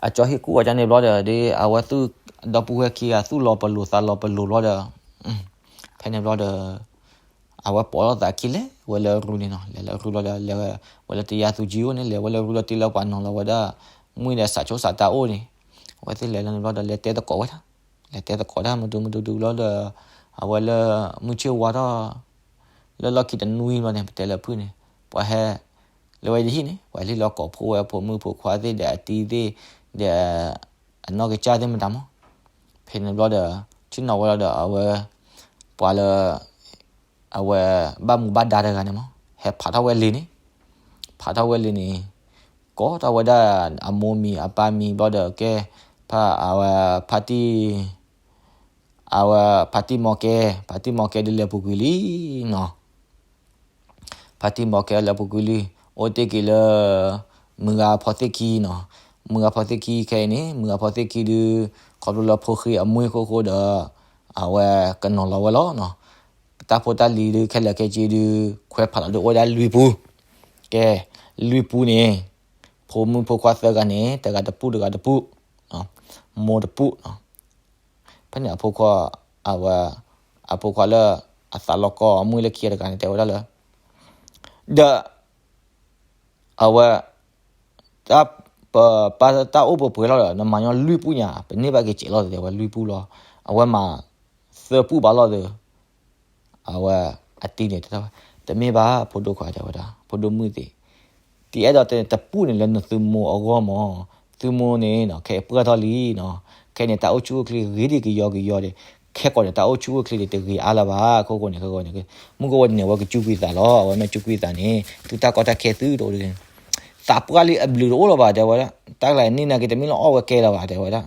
အကၠီဟ့ၣ်ကူၣ်အီၤကန့ၣ်ဘျီဒီး ဒ်အဝဲသူၣ်ဒီပုၢ်ဝဲၢ်ခံဂၤသူၣ်လီၤပလိာ်သးလီၤပလိာ်ဘျီဒီး ဖဲန့ၣ်ဘျီဒီး အဝဲပိာ်ထီၣ်သးခံလဲၤဝဲလၢရူန့ၣ်နီၤ လဲၤလၢရူလီၤဒီး လဲၤဝဲလၢတယါသူကံအိၣ်န့ၣ် လဲၤဝဲလၢရူလီၤတ့ၢ်လၢပှၤနီၤလီၤဝဲဒၣ် မုၢ်ဒီးစးဆိစးတၢ်အိၣ်န့ၣ် အဝဲသ့ၣ်လဲၤလီၤန့ၣ်ဘျီဒီး လဲၤတဲသကိးဝဲဒၣ် လဲၤတဲသကိးတၢ်မဒူမဒူဒူဘျီဒီး အဝဲလၢမုၢ်ဆ့ၣ်ဝါထီၣ် လၢလီၢ်ခံတနွံဘျီန့ၣ် ပတဲလၢဖုၣ်န့ၣ် ပှၤဟဲ လၢဝဲယဟံၣ်န့ၣ် ပှၤဟဲလီၤကိးဖှိၣ်ဝဲဖိမုၣ်ဖိခွါသ့ၣ်ဒီးအတံၤသ့ၣ် ဒီး အနီၢ်ကစၢ်သ့ၣ်မတၤမး ဖဲန့ၣ်ဘျီဒီး ဆ့ၣ်နီၤဝဲလီၤဒီးအဝဲ ပှၤလၢ အဝဲ ဘၣ်မူဘၣ်ဒါတဂၤန့ၣ်မး ဟဲဖးထီၣ်ဝဲလံာ်န့ၣ် ဖးထီၣ်ဝဲလံာ်န့ၣ် ကိးထီၣ်ဝဲဒၣ်အမိၢ်မံၤအပၢ်မံၤဘျီဒီးကဲ ဖး အဝဲ ဖါတံၢ် အဝဲ ဖါတံၢ်မီၤကဲ ဖါတံၢ်မီၤကဲဒုးလဲၤပူၤကွံာ်လံနီၤ ဖါတံၢ်မီၤကဲလဲၤပူၤကွံာ်လံ အိၣ်တ့ၢ်က့ၤလၢ မုၢ်ဂၤဖီသ့ၣ်ခံနီၤ မုၢ်ဂၤဖီသ့ၣ်ခံခဲအံၤန့ၣ် မုၢ်ဂၤဖီသ့ၣ်ခံဒုး ခီဖျိလၢဖိဃ့အမွ့ၢ်ခိၣ်ဃိဒီး အဝဲကနီၤလီၤဝဲလီၤနီၤ တၢ်ဖိတၢ်လံၤဒုးခဲလၢာ်ခဲဆ့ဒုး ခွဲးဖးလီၤဒုးအိၣ်ဝဲဒၣ်လွံၢ်ပူ ကဲ လွံၢ်ပူန့ၣ် ဖိမုၣ်ဖိခွါသၢဂၤန့ၣ် တဂၤတပူၣ်တဂၤတပူၣ် မိၢ်တပူၣ်နီၤ ဖဲန့ၣ်အဖိခွါ အဝဲ အဖိခွါလၢ အသးလီၤကီအမွှေၢ်လၢခံတဂၤန့ၣ် တဲဝဲဒၣ်လၢ ဒီး အဝဲ တၢ် ပ ပၢ်တၢ်အိၣ်ပှဲၤပှဲၤလီၤဒီး နမၤညီလွံၢ်ပူညါ ပန့ၢ်ဘၣ်က့ၤစဲးလီၤတဲဝဲလွံၢ်ပူလီၤ အဝဲမၤ သၢပူဘၣ်လီၤဒီး အဝဲ အတံၤန့ၣ်တဲ တမ့ၢ်ဘၣ် ဖိဒိၣ်ခွါတဲဝဲဒၣ် ဖိဒိၣ်မုၣ်သ့ၣ် တအဲၣ်ဒိးတဲန့ၣ် တပူန့ၣ်လၢနသုမိၢ်အဂီၢ်မး သုမိၢ်န့ၣ်နီၤ ခဲအံၤပှၢ်ထီၣ်လံနီၤ ခဲအံၤန့ၣ် တၢ်အိၣ်ဆူၣ်အိၣ်ချ့ဂ့ၤဒံးကယီကယီဒံး ခဲကိာ်န့ၣ် တၢ်အိၣ်ဆူၣ်အိၣ်ချ့ဒံးတဂ့ၤအါလၢၤဘၣ် အခိၣ်ဃိန့ၣ် ခဲကိာ်န့ၣ် မုၢ်ကဝဲန့ၣ် အဝဲကစူၢ်ကွံာ်သးလီၤ အဝဲမ့ၢ်စူၢ်ကွံာ်သးန့ၣ် သုတၢ်ကီတၢ်ခဲသုတအိၣ်ဒံး သးပှၢ်လံအဘျုးတအိၣ်လၢၤဘၣ် တဲဝဲဒၣ် တၢ်ကျါန့ၣ်နာ်က့ တမ့ၢ်လၢအီၣ်ဝဲကဲလၢၤဘၣ်တဲဝဲဒၣ်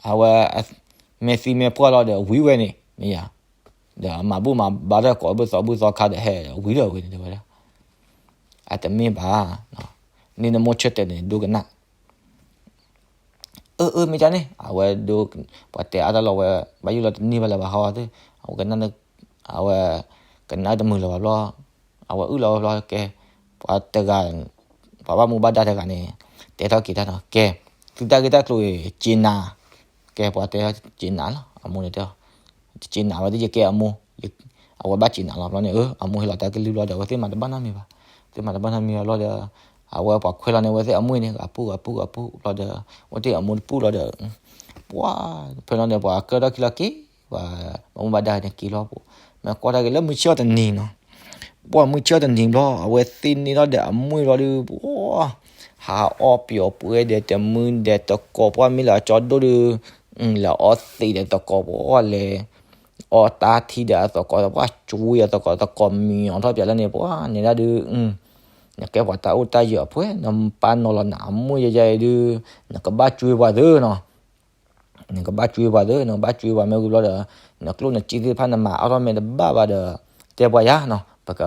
အဝဲ မ့ၢ်သံမ့ၢ်ပှၢ်လီၤဒီး ဝံၤဝဲန့ၣ် မ့ၢ်ယါ ဒီးမၤဘူၣ်မၤဘါထီၣ်ကိးဘုသီဘူသီခါဒီးဟဲဝံၤဒီးဝဲန့ၣ်တဲဝဲဒၣ် အတမ့ၢ်ဘၣ် န့ၣ်နမိၢ်ဆၢတဲာ်န့ၣ် ဒိကနၣ် အၢ အၢ မ့ၢ်ကန့ၣ် အဝဲဒိ ပှၤတဲအါတၢ်လီၤဝဲ ဘၣ်ယိၣ်လီၤတန့ၢ်ဘၣ်လၢၤဘၣ်ဟီသ့ၣ် အဝဲကနၣ် အဝဲ ကနၣ်တမုာ်လၢၤဘၣ်ဘျီ အဝဲအုၣ်လီၤဝဲဘျီ ကဲ ပှၤတဂၤ ပှၤဘၣ်မူဘၣ်ဒါတဂၤန့ၣ် တဲထီၣ်က့ၤတၢ်နီၤ ကဲ သုတၢ်ဂ့ၢ်တၢ်ကျိၤအံၤ က့ၤနၤ ကဲ ပှၤတဲထီၣ်က့ၤနၤလီၤ အမိၢ်န့ၣ်တဲ တက့ၤနၤဝဲ တယကဲအမိၢ် အဝဲဘၣ်က့ၤနၤလီၤဘျီန့ၣ် အမိၢ်ဟ့ၣ်လီၤတၢ်ကလုၢ်ဘျီဒီး အဝဲသ့ၣ်မၤတဘၣ်နီတမံၤဘၣ် သ့ၣ်မၤတဘၣ်နီတမံၤဘၣ်ဘျီဒီး အဝဲပှၤခွဲးလီၤန့ၢ်အဝဲသ့ၣ်အမွှေၣ်န့ၣ် အပူၤအပူၤအပူၤဘျီဒီး အဝဲသ့ၣ်အမိၢ်တပူၤဘျီဒီး ပှၤ ဖဲလီၤန့ၣ် ပှၤကၢထီၣ်ခံလီၤက့ၤ ပှၤဘၣ်မူဘၣ်ဒါန့ၣ်က့ၤလီၤ မ့ၢ်ကွၢ်တၢ်က့ၤလၢမုၢ်ဆ့ၣ်အီၤတနံၤနီၤ ပှၤမုၢ်ဆ့ၣ်အီၤတနံၤဘျီ အဝဲသ့ၣ်န့ၢ်ထီၣ်ဒီးအမွှေၣ်ဘျီဒီး ပှၤ ဟးအီၣ်ပျီၤပှဲၤဒီးတမုၢ်ဒီးတကိး ပှၤမ့ၢ်လၢအကၠီဒိၣ်ဒီး လဲၤအီသံးဒီးသကိး ပှၤလဲၤ အီတၢ်ထံဒီးအသကိး ပှၤကွံအသကိး သကိးမံအီၤထီၣ်ပၠးလၢန့ၣ် ပှၤန့ၣ်ဒၣ်ဒုး နကဲပှၤတၢ်အိၣ်တၢ်ယၢၤအဖှဲ နပၢ်နီၤလီၤနၤအမွှေၣ်ယဲယဲအံၤဒုး နကဘၣ်ကွံပှၤသ့နီၤ နကဘၣ်ကွံပှၤသ့ နကဘၣ်ကွံပှၤမ့ၢ်ဝံၤဘျီဒီး နကျိၣ်နစ့သ့ၣ်တဖၣ်နမၤအါထီၣ်မ့ၢ်တဘၣ်ဘၣ်ဒီး တဲပှၤယါနီၤ ပက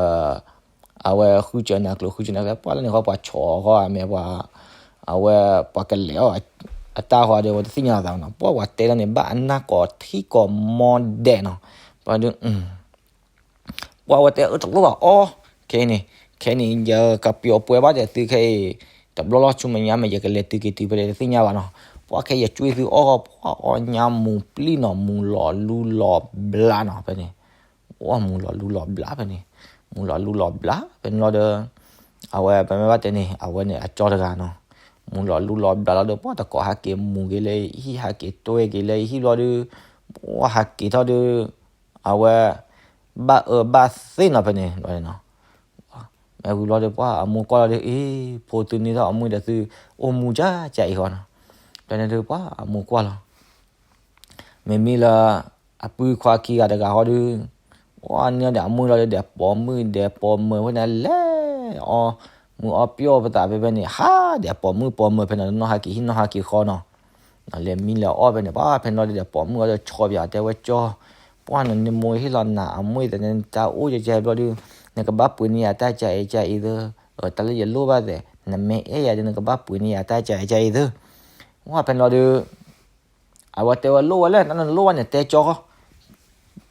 အဝဲဃုစၢၤနၤကျိၤ ဃုစၢၤနၤကျိၤ ပှၤလၢန့ၣ်ဃီ ပှၤဆီၣ်ဃီအမဲာ်ပှၤ အဝဲပှၤကလဲၤအီၣ် အတၢ်ဃီဒီး အဝဲတသ့ၣ်ညါလီၤသးနီၤ ပှၤပှၤတဲလၢန့ၣ် ဘၣ်အနၢ်ကိးထံကိးမီဒဲးနီၤ ပှၤဒုး ပှၤဝဲတဲအၢတလိၣ်ဘၣ်အီၣ် ခဲအံၤန့ၣ် ခဲအံၤန့ၣ် ယကပျီပှဲၤဘၣ်ဒီးသုခဲအံၤ, တဘျီလီၤဆူမဲာ်ညါ မ့ၢ်ယကလဲၤတုၤက့ၤတုၤဖဲလဲၣ်တသ့ၣ်ညါဘၣ်နီၤ. ပှၤခဲအံၤ ယကွၢ်သုအီၣ်ဃီ ပှၤအီၣ်ညါမူၤပျံၤနီၤ, မူၤလီၤလူလီၤဘျးနီၤ ဖဲန့ၣ်. အီၣ်မူၤလီၤလူလီၤဘျးဖဲန့ၣ်, မူၤလီၤလူလီၤဘျးဖဲန့ၣ်လီၤဒီး အဝဲပမ့ၢ်ဘၣ်တဲန့ၣ် အဝဲန့ၣ်အကၠီတဂၤနီၤ, မူၤလီၤလူလီၤဘျးလီၤဒီး ပှၤတကိးဟးက့ၤမူၤက့ၤလၢဟံၣ် ဟးက့ၤတွဲက့ၤလၢဟံၣ်ဘျီဒီး ပှၤဟးက့ၤထီၣ်ဒီး အဝဲ ဘၣ်အၢဘၣ်သီနီၤဖဲန့ၣ်လီၤနီၤ. မ့ၢ်ဝံၤဘျီဒီး ပှၤအမိၢ်ကွၢ်လီၤဒီး အ့ ဖိသုန့ၢ်ထီၣ်အမုၢ်ဒီးသု အိၣ်မူကၠးကၠးအံၤဃီနီၤ. ဒီးန့ၣ်ဒီး ပှၤအမိၢ်ကွၢ်လီၤ မ့မ့ၢ်လၢ အပုၢ်ခွါခံဂၤတဂၤဃီဒီး ပှၤန့ၢ်ဒီးအမုၢ်လီၤဒီး ဒဲးပိာ်မုၣ်ဒဲးပိာ်မၢၤဖဲန့ၣ် လဲၤအီၣ်မူၤအီၣ်ပျီၢ်ပသးဖဲဖဲန့ၣ် ဟးဒဲးပိာ်မုၣ်ပိာ်မၢၤဖဲန့ၣ် နီၢ်ဟးက့ၤဟံၣ်နီၢ်ဟးက့ၤဃီနီၤ. လဲၤမံလဲၤအီၣ်ဖဲန့ၣ် ပှၤဖဲန့ၣ်လီၤဒီး ဒဲးပိာ်မုၣ်အီၤဒီး ဆီၣ်ပၠးတဲဝဲ ကၠီ ပှၤန့ၣ် နမိၢ်ဟ့ၣ်လီၤနၤအမုၢ်သန့ၣ် တၢ်အိၣ်ကဲကဲဘျီဒီး နကဘၣ်ပှ့ၤန့ၢ်ယၤတၢ်ကဲအံၤကဲအံၤသၢ, တၢ်လၢယလိၣ်ဘၣ်သ့ၣ် နမ့ၢ်အဲၣ်ယၤဒီး နကဘၣ်ပှ့ၤန့ၢ်ယၤတၢ်ကဲအံၤကဲအံၤသၢ. ပှၤဖဲန့ၣ်လီၤဒီး အဝဲတဲဝဲလိၣ်ဝဲလဲၣ် တၢ်လၢနလိၣ်ဘၣ်န့ၣ် တဲကၠီဃီ,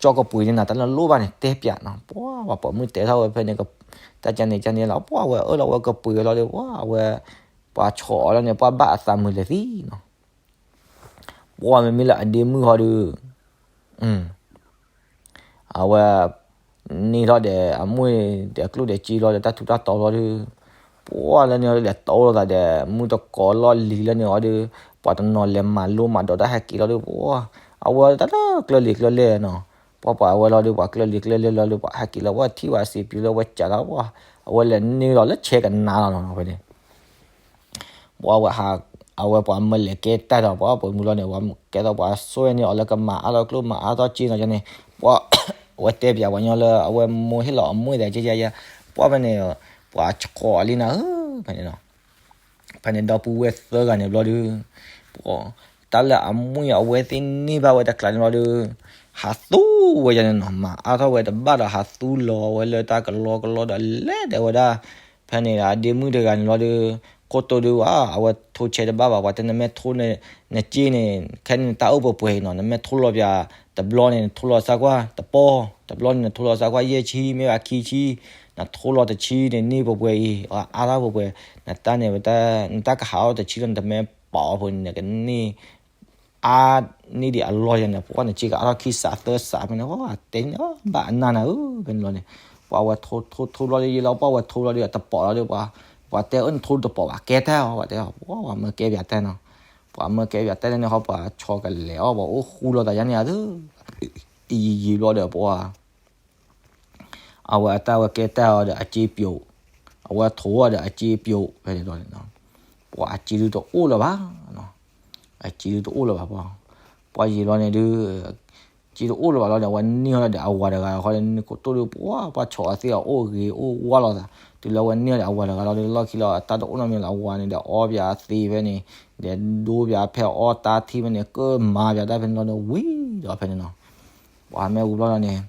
ကၠီကပှ့ၤန့ၢ်နၤ တၢ်လၢနလိၣ်ဘၣ်န့ၣ် တဲပၠးနီၤ. ပှၤ ပှၤပိာ်မုၣ်တဲထီၣ်ဝဲဖဲန့ၣ် တၢ်ကန့ၣ်ကန့ၣ်လီၤ ပှၤဝဲအၢၣ်လီၤဝဲကပှ့ၤဝဲလီၤဒီး ပှၤဝဲ ပှၤဆီၣ်အီၤလီၤန့ၣ် ပှၤဘၣ်အသးမုာ်လဲၤသံနီၤ. ပှၤမ့မ့ၢ်လၢအဒ့မုၣ်ဃီဒီး အဝဲ န့ၢ်ထီၣ်ဒီးအမုၢ်ဒီး ကျိၣ်ဒီးစ့လီၤဒီး တၢ်ထူးတၢ်တီၤလီၤဒီး ပှၤလၢန့ၣ်ဒီး လဲၤတီလိာ်သးဒီး မုၢ်တကိးလီၢ်လံၤလၢန့ၣ်ဃီဒီး ပှၤတနီၤလဲၤမၤလိမၤဒိးတၢ်ဟဲက့ၤလီၤဒီး ပှၤ အဝဲတၢ်လၢကျၢၢ်လံၤကျၢၢ်လဲၢ်နီၤ. ပှၤပှၤအဝဲလီၤဒီး ပှၤကျၢၢ်လံၤကျၢၢ်လဲၢ်လီၤဒီး ပှၤဟဲက့ၤလီၤ ပှၤထံၣ်ဝဲစံးပျူၤလၢဝဲကးလီၤ ပှၤ အဝဲလဲၤန့ၢ်လီၤလၢဆဲကနါလီၤနီၤ ဖဲန့ၣ် ပှၤဝဲဟး အဝဲပှၤမၢလဲၤကဲတၢ်ဒီး ပှၤပိာ်မုၣ်လီၤန့ၣ် ပှၤကဲသိးပှၤဆိၣ်န့ၢ်အီၤလၢကမၤအါထီၣ်ကျိၣ်မၤအါထီၣ်စ့နီၤန့ၣ် ပှၤ အဝဲတဲပၠးပှၤညီလၢ အဝဲမိၢ်ဟ့ၣ်လီၤအမုၢ်သ့ၣ်ကဲကဲယဲ ပှၤဖဲန့ၣ် ပှၤဆှီအီၤလံနၤဧၢ ဖဲန့ၣ်နီၤ. ဖဲန့ၣ်ဒီပုၢ်ဝဲၢ်သၢဂၤန့ၣ်ဘျီဒီး ပှၤ တၢ်လၢအမုၢ်အဝဲသ့ၣ်န့ၢ်ဘၣ်ဝဲတကျးန့ၣ်ဘျီဒီး ဟးသူဝဲယဲန့ၣ်နီၤ မၤအါထီၣ်ဝဲတဘၣ်ဒီး ဟးသူလီၤဝဲလၢတၢ်ကလီကလီဒီး လဲၤတဲဝဲဒၣ် ဖဲန့ၣ်အဒ့မုၣ်တဂၤန့ၣ်ဘျီဒီး ခိၣ်တိၢ်ဒုးဝဲ အဝဲထိဆဲတဘၣ်ဘၣ် ပှၤတဲနမ့ၢ်ထိန့ၣ် နစ့န့ၣ် ခဲန့ၣ်တၢ်အိၣ်ပှဲၤပှဲၤအံၤနီၤ နမ့ၢ်ထိလီၤပၠး တဘျီန့ၣ် နထိလီၤစၢ်ကွၢ်တပီၢ် တဘျီန့ၣ် နထိလီၤစၢ်ကွၢ်ယဲၢ်ဆံ မ့ၢ်ဘၣ်ခံဆံ နထိလီၤတဆံန့ၣ် န့ၢ်ပှဲၤပှဲၤအံၤ အါထီၣ်ပှဲၤပှဲၤ နတၢ်န့ၣ် နတၢ်ကဟးထီၣ်တဆံလီၤ နတမ့ၢ်ပာ်အီၤဖိန့ၣ် နကန့ၢ် အါန့ၢ်ဒံးအလီၢ်ယဲန့ၣ် ပှၤနစ့ကအါထီၣ် ခံစးသၢစးဖဲန့ၣ် ပှၤတဲန့ၣ် ဘၣ်အနၢ်နၤဧၢ ဖဲန့ၣ်လီၤန့ၣ် ပှၤဝဲထိထိထိဘျီဒီး ယလီၤ ပှၤဝဲထိဘျီဒီး တပိာ်လီၤဒီး ပှၤ ပှၤတဲအၢ နထိတပိာ်ဘၣ် ကဲတၢ်အီၤ ပှၤတဲ ပှၤမၢကဲပၠးတၢ်နီၤ ပှၤမၢကဲပၠးတၢ်န့ၣ် ဟီပှၤဆီကလဲၤအီၤ ပှၤအိၣ်ဃူလိာ်သးယါန့ၣ်ဧါသၢ ယံာ်ယံာ်ဘျီဒီး ပှၤ အဝဲအတၢ်ဝဲကဲတၢ်အီၤဒီးအစ့ပျိာ် အဝဲထိအီၤဒီးအစ့ပျိာ် ဖဲန့ၣ်လီၤန့ၣ် ပှၤအစ့ဒုးတအိၣ်လၢၤဘၣ် အစ့ဒုးတအိၣ်လၢၤဘၣ် ပှၤ ပှၤယံာ်လီၤန့ၣ်ဒုး စ့တအိၣ်လၢၤဘၣ်လီၤဒီး အဝဲန့ၢ်အီၤဒီးအဝၤတဂၤဃီဒီး နကိတိၢ်ဒုး ပှၤ ပှၤဆီအီၤသ့ၣ်အီၤအိၣ်ဂ့ၤအိၣ်ဝါလိာ်သး တုၤလၢအဝဲန့ၢ်အီၤဒီးအဝၤတဂၤလီၤဒီး လီၢ်ခံလီၤ အတၢ်တအိၣ်နီတမံၤလၢၤ အဝၤန့ၣ်ဒီး အီပၠးသ့ဖဲန့ၣ် ဒီးဒိပၠးဖဲအီတၢ်ထံၣ်ဖဲန့ၣ် ကမၤပၠးတၢ်ဖဲန့ၣ်လီၤဒီး ဝံၤဒီးဖဲန့ၣ်နီၤ ပှၤမ့ၢ်ဝံၤဘျီလီၤန့ၣ်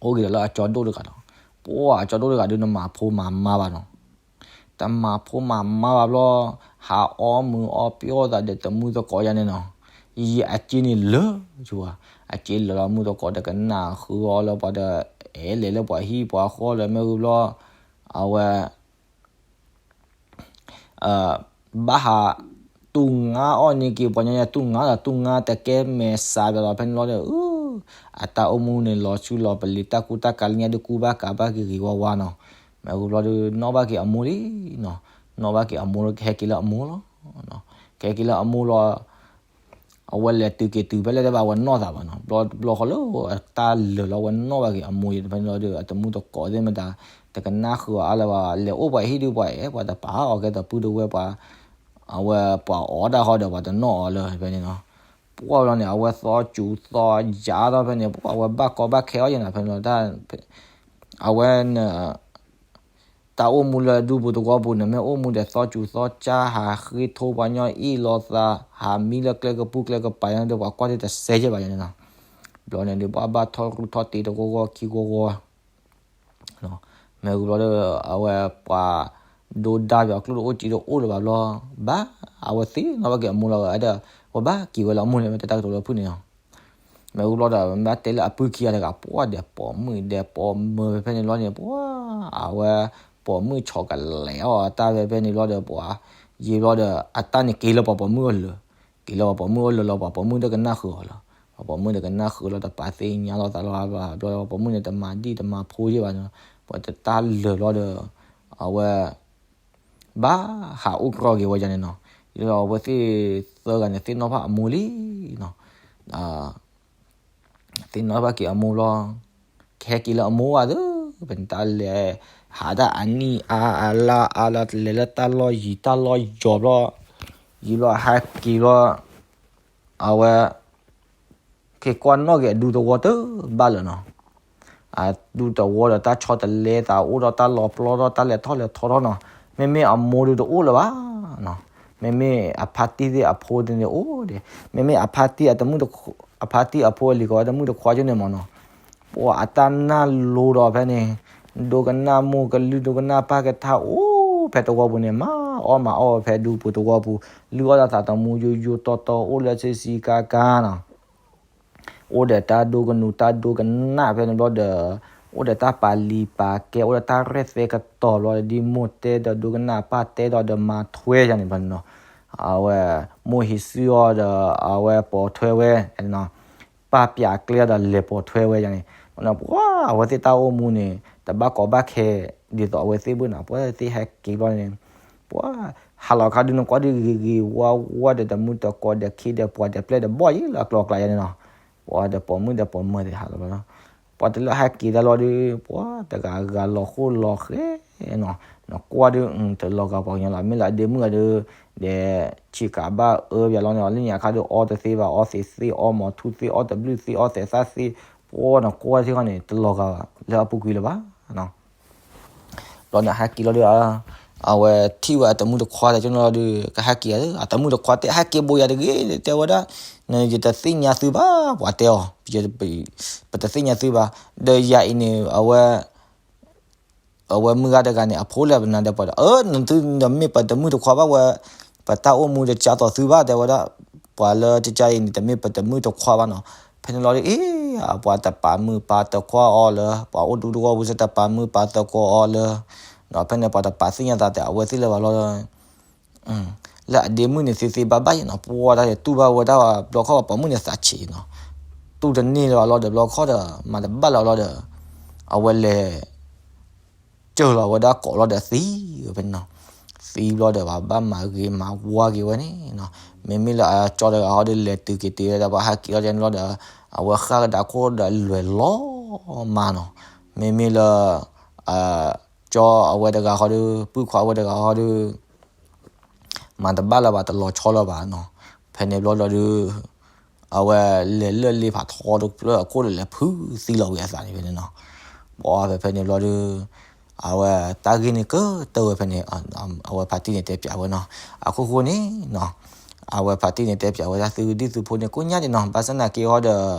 အိၣ်ဂ့ၤဒီးလၢအကၠီဒိၣ်တဂၤလီၤ ပှၤအကၠီဒိၣ်တဂၤဒုး နမၤဖိမၤမါဘၣ်နီၤ တမၤဖိမၤမါဘၣ်ဘျီ ဟးအီမုာ်အီပျီၢ်သးဒီးတမုၢ်သကိးယါန့ၣ်နီၤ ယံာ်အစ့န့ၣ်လၢာ် ယဝၤ အစ့လၢာ်လီၤ မုၢ်သကိးဒီးကနၣ်ဃုအီၤလၢပှၤဒီး အဲၣ်လဲၤလၢပှၤဟံၣ်ပှၤဃီလၢမ့ၢ်ဝံၤဘျီ အဝဲ ဘၣ်ဟး တူၢ်ငါအီၣ်န့ၢ်က့ၤပှၤညီညီ တူၢ်ငါဒီးတူၢ်ငါတကဲမဲာ်စးဘၣ်လီၤ ဖဲန့ၣ်လီၤဒီး အတၢ်အိၣ်မူန့ၣ် လီၤဆူလီၤပလံၤ တၢ်ကူတၢ်ကၤလၢညါဒုး ကူဘၣ်ကၤဘၣ်က့ၤဂ့ၤဝါဝါနီၤ မ့ၢ်ဝံၤဘျီဒီး နီၣ်ဘၣ်က့ၤအမိၢ်လံနီၤ နီၣ်ဘၣ်က့ၤအမိၢ်လၢကဟဲက့ၤလၢအမိၢ်လီၤ ကဟဲက့ၤလၢအမိၢ်လီၤ အဝဲလဲၤတုၤက့ၤတုၤဖဲလဲၣ်တဘၣ် အဝဲနီၣ်သးဘၣ်နီၤ ဘျီဘျီဃီလၢအတၢ်လၢာ်လီၤ အဝဲနီၣ်ဘၣ်က့ၤအမိၢ်ယံၤ ဖဲန့ၣ်လီၤဒီး အတမုၢ်သကိးသ့ၣ်မတၤ တကနၣ်ဃုာ်အီၤအါလၢၤဘၣ် လဲၤအိၣ်ပှၤဟံၣ်ဒုး ပှၤအဲၣ်ပှၤတပာ်အီၤကဲသိးပုၢ်တဝဲၢ်ပှၤ အဝဲပှၤအီၣ်တၢ်ဃီဒီး ပှၤတနီၣ်အီၤလၢၤ ဖဲန့ၣ်နီၤ ပှၤဘျီန့ၣ် အဝဲသီစူၤသီယါထီၣ်ဖဲန့ၣ် ပှၤအဝဲဘၣ်ကီဘၣ်ခဲအီၤယဲန့ၣ် ဖဲန့ၣ်လီၤ အဝဲန့ၣ် တၢ်အိၣ်မူလၢဒူပူၤသဝီပူၤန့ၣ် မ့ၢ်အိၣ်မူဒီးသီစူၤသီစါ ဟးဃ့ထိပှၤညီအ့ၣ်လိာ်သး ဟးမံလၢကျဲကပူၤကျဲကပၤညါဒီး ပှၤကွၢ်ဒ်တစဲးယဲၢ်ဘၣ်ယဲန့ၣ်နီၤ ဘျီန့ၣ်ဒီး ပှၤဘၣ်ထီၣ်ကျိထီၣ်တ့တဂီၤဂီၤခံဂီၤဂီၤ မ့ၢ်ဝံၤဘျီဒီး အဝဲပှၤဒိဒါပၠးကျိၣ်တအိၣ်စ့တအိၣ်လၢၤဘၣ်ဘျီ ဘၣ် အဝဲသ့ၣ်နီၣ်ဘၣ်က့ၤအမိၢ်လီၤ အဝဲဒၣ် ပှၤဘၣ်က့ၤဝဲလၢအမိၢ်န့ၣ် မ့ၢ်တၢ်ကတိၤလၢဖုၣ်န့ၣ်နီၤ မ့ၢ်ဝံၤဘျီဒီး မ့ၢ်ဘၣ်တဲလၢအပုၢ်ခံဂၤတဂၤ ပှၤဒဲးပိာ်မုၣ်ဒဲးပိာ်မၢၤဖဲန့ၣ်လီၤန့ၣ် ပှၤ အဝဲ ပိာ်မုၣ်ဆီကလဲာ်အီၣ်အတၢ်ဖဲဖဲန့ၣ်ဘျီဒီး ပှၤယံာ်ဘျီဒီး အတၢ်န့ၣ်က့ၤလၢပှၤပိာ်မုၣ်အအိၣ်လၢာ်, က့ၤလၢပှၤပိာ်မုၣ်အအိၣ်လၢာ်လီၤ ပှၤပိာ်မုၣ်တကနၣ်ဃုာ်အီၤလီၤ. ပှၤပိာ်မုၣ်တကနၣ်ဃုာ်လီၤ တပာ်သ့ၣ်ညါလိာ်သးလီၤ ဘျီ ပှၤပိာ်မုၣ်န့ၣ် တမၤဒံၣ်တမၤဖိယဲၢ်ဘၣ်န့ၣ်, ပှၤတတၢ်လၢာ်ဘျီဒီး အဝဲ ဘၣ်ဟးအိၣ်ကြီက့ၤဝဲဒ်န့ၣ်နီၤ. ဒီးအဝဲသ့ၣ်သၢဂၤန့ၣ် သ့ၣ်နီၣ်ဘၣ်အမိၢ်လံနီၤ. သ့ၣ်နီၣ်ဘၣ်က့ၤအမိၢ်ဘျီ, ကဟဲက့ၤလၢအမိၢ်ဘၣ်သ့ၣ်, ဖဲန့ၣ်တၢ်လဲၤ ဟးတၢ်အနံၣ်အါအလါအါလါ လဲၤလၢတၢ်လီၢ်ယံၤတၢ်လီၢ်ယီၤဘျီ, ယံၤဘျီဟဲက့ၤဘျီ အဝဲ က့ၤကွၢ်နီၣ်က့ၤအဒူသဝီတဘၣ်လၢၤနီၤ. အဒူသဝီဒီးတၢ်ဆီတလဲသးအိၣ်ဒီးတၢ်လီၤပျီထီၣ်တၢ်လဲၤထီၣ်လဲၤထီထီၣ်နီၤ. မ့မ့ၢ်အမိၢ်ဒုးတအိၣ်လၢၤဘၣ်နီၤ. မ့မ့ၢ်အဖါတံၢ်သ့ၣ်အဖိန့ၣ်အိၣ်ဒံး, မ့မ့ၢ်အဖါတံၢ်အတမုၣ်တခွါ, အဖါတံၢ်အဖိအလံၤကီးတမုၣ်တခွါကၠိန့ၣ်မ့ၢ်နီၤ. ပှၤအတၢ်နၢ်လိၤဒီးဖဲန့ၣ် ဒိကနၣ်မိၢ်ကလုၢ်ဒိကနၣ်ပၢ်ကထါအိၣ်ဖဲသဝီပူၤန့ၣ် မၤအီၣ်မၤအီၣ်ဝဲဖဲဒူပူၤသဝီပူၤ, လုၢ်အီၣ်ဒီးသးသမူယိယိတီတီအိၣ်လၢဆ့ဆံကါကါနီၤ. အိၣ်ဒီးတၢ်ဒိကနူၤတၢ်ဒိကနၣ်ဖဲန့ၣ်ဘျီဒီး အိၣ်ဒီးတၢ်ပာ်လံာ်ပာ်ကဲ အိၣ်ဒီးတၢ်ရဲၣ်သဲကတီၤဘျီဒီး ဒ်မိၢ်တဲဒီးဒိကနၣ်ပၢ်တဲဒီးဒီးမၤထွဲယါန့ၣ်ဘျီန့ၣ်နီၤ. အဝဲ မိၢ်ဟံးစုအီၤဒီး အဝဲပိာ်ထွဲဝဲ ပၢ်ပျးကျဲဒီးလဲၤပိာ်ထွဲဝဲယါန့ၣ်, ပှၤအဝဲသ့ၣ်တၢ်အိၣ်မူန့ၣ် တဘၣ်ကီဘၣ်ခဲ ဒ်သိးအဝဲသ့ၣ်ဘၣ်နီၤ. ပှၤသ့ၣ်ဟဲက့ၤဘျီန့ၣ် ပှၤဟးလီၤခါဒုးနကွၢ်ဒုးဂ့ၤဂ့ၤဝါဝါဒီးတမုၢ်တကိးဒီးခ့ဒီးပှၤဒီးပျဲၢ်ဒီးဘီၣ်ယံၤလၢအကျိၤအကျဲယါန့ၣ်နီၤ. ပှၤဒီးပိာ်မုၣ်ဒီးပိာ်မၢၤသ့ၣ်ဟးလီၤဘျီနီၤ. ပှၤတလၢဟဲက့ၤတၢ်လီၤဒုး ပှၤတဂၤဂၤလီၤဃိလီၤဃဲနီၤ. နကွၢ်ဒုး တလီၤဂာ်ပှၤကညီလီၤ. မ့ၢ်လၢအဒ့မုၣ်ဂၤဒုး ဒီးဆံးကးဘၣ်အၢပၠးလီၤန့ၣ် လၢညါခါဒုးအီတသ့ဘၣ် အီသံးသ့ၣ်အီမီၤထူသ့ၣ်အီတဘျုးသ့ၣ်အီသဲးသၣ်သ့ၣ် ပှၤနကွၢ်ထံဃီန့ၣ် တလီၤဂာ်လၢအပူၤကွံာ်လၢၤဘၣ်နီၤ. ဘျီန့ၣ်ဟဲက့ၤလီၤဒုး အဝဲထံၣ်ဝဲအတမုၢ်တခွါတကၠိန့ၣ်လီၤဒုး ကဟဲက့ၤဧါ, အတမုၢ်တခွါတဲဟဲက့ၤဘိးယၤတဂ့ၤ တဲဝဲဒၣ်, နယတသ့ၣ်ညါသုဘၣ် ပှၤတဲအီၤ, ပတသ့ၣ်ညါသုဘၣ်, ဒီးယၤအံၤန့ၣ် အဝဲ အဝဲမုၢ်ဂၤတဂၤန့ၣ် အဖိလၢပနၤဒီးပှၤဒီး အၢ နသုဒီးမ့ၢ်ပတမုၢ်တခွါဘၣ်ဝဲ, ပတၢ်အိၣ်မူတကးသိးသုဘၣ် တဲဝဲဒၣ်, ပှၤလၢတကးအံၤန့ၣ် တမ့ၢ်ပတမုၢ်တခွါဘၣ်နီၤ. ဖဲန့ၣ်လီၤဒုး အ့ ပှၤတပာ်မုာ်ပာ်သကိးအီၤလၢၤ, ပှၤအိၣ်ဒူသဝီပူၤစ့ၢ်တပာ်မုာ်ပာ်သကိးအီၤလၢၤ, ဒီးဖဲန့ၣ်ပှၤတပာ်သ့ၣ်ညါသးတဲအဝဲသ့ၣ်လၢၤဘၣ်လီၤ. လၢအဒ့မုၣ်န့ၣ်သ့သ့ဘၣ်ဘၣ်ယဲနီၤ, ပှၤတၢ်တူၢ်ဘၣ်ဝဲဒၣ်ဘျီခီၣ်ပှၤပိာ်မုၣ်န့ၣ်သးဆံးနီၤ, တူၢ်တန့ၢ်လၢၤဘၣ်လီၤဒီးဘျီခီၣ်ဒီး မၤတဘၣ်လၢၤဘၣ်လီၤဒီး အဝဲလဲၤ စၢၢ်လီၤဝဲဒၣ်ကိးလီၤဒီးသံဝဲဖဲန့ၣ်နီၤ. သံဘျီဒီး ပှၤဘၣ်မၤဂ့ၤမၤဝါက့ၤဝဲန့ၣ်နီၤ. မ့မ့ၢ်လၢအကၠီတဂၤဟီဒုး လဲၤတုၤက့ၤတုၤဝဲဒီး ပှၤဟဲက့ၤလီၤကဲန့ၣ်လီၤဒီး အဝဲဃၣ်ကဒါခိၣ်ဒီးလွဲၢ်လီၤမးနီၤ. မ့မ့ၢ်လၢ အ ကၠီအဝဲတဂၤဃီဒုး ပုၢ်ခွါအဝဲတဂၤဃီဒုး မၤတဘၣ်လၢၤဘၣ် တလီၤဆီလၢၤဘၣ်နီၤ. ဖဲန့ၣ်ဘျီလီၤဒုး အဝဲလဲၤလၢလ့ဖးထီတဖျၢၣ်အခိၣ်ဒီးလဲၤဖုးသံလီၤဝံၤအသးန့ၣ်ဖဲန့ၣ်နီၤ. ပှၤဖဲဖဲန့ၣ်ဘျီဒုး အဝဲတၢ်ဂ့ၢ်န့ၣ်ကတၢၢ်ဝဲဖဲန့ၣ် အဝဲဖါတံၢ်န့ၣ်တဲပၠးဝဲနီၤ. အခိၣ်ဃိန့ၣ်နီၤ အဝဲဖါတံၢ်န့ၣ်တဲပၠးဝဲဒၣ် သုဒံၣ်သုဖိန့ၣ်ကိးညါဒံးနီၤ ဘၣ်ဆၣ်သနာ်က့ဃီ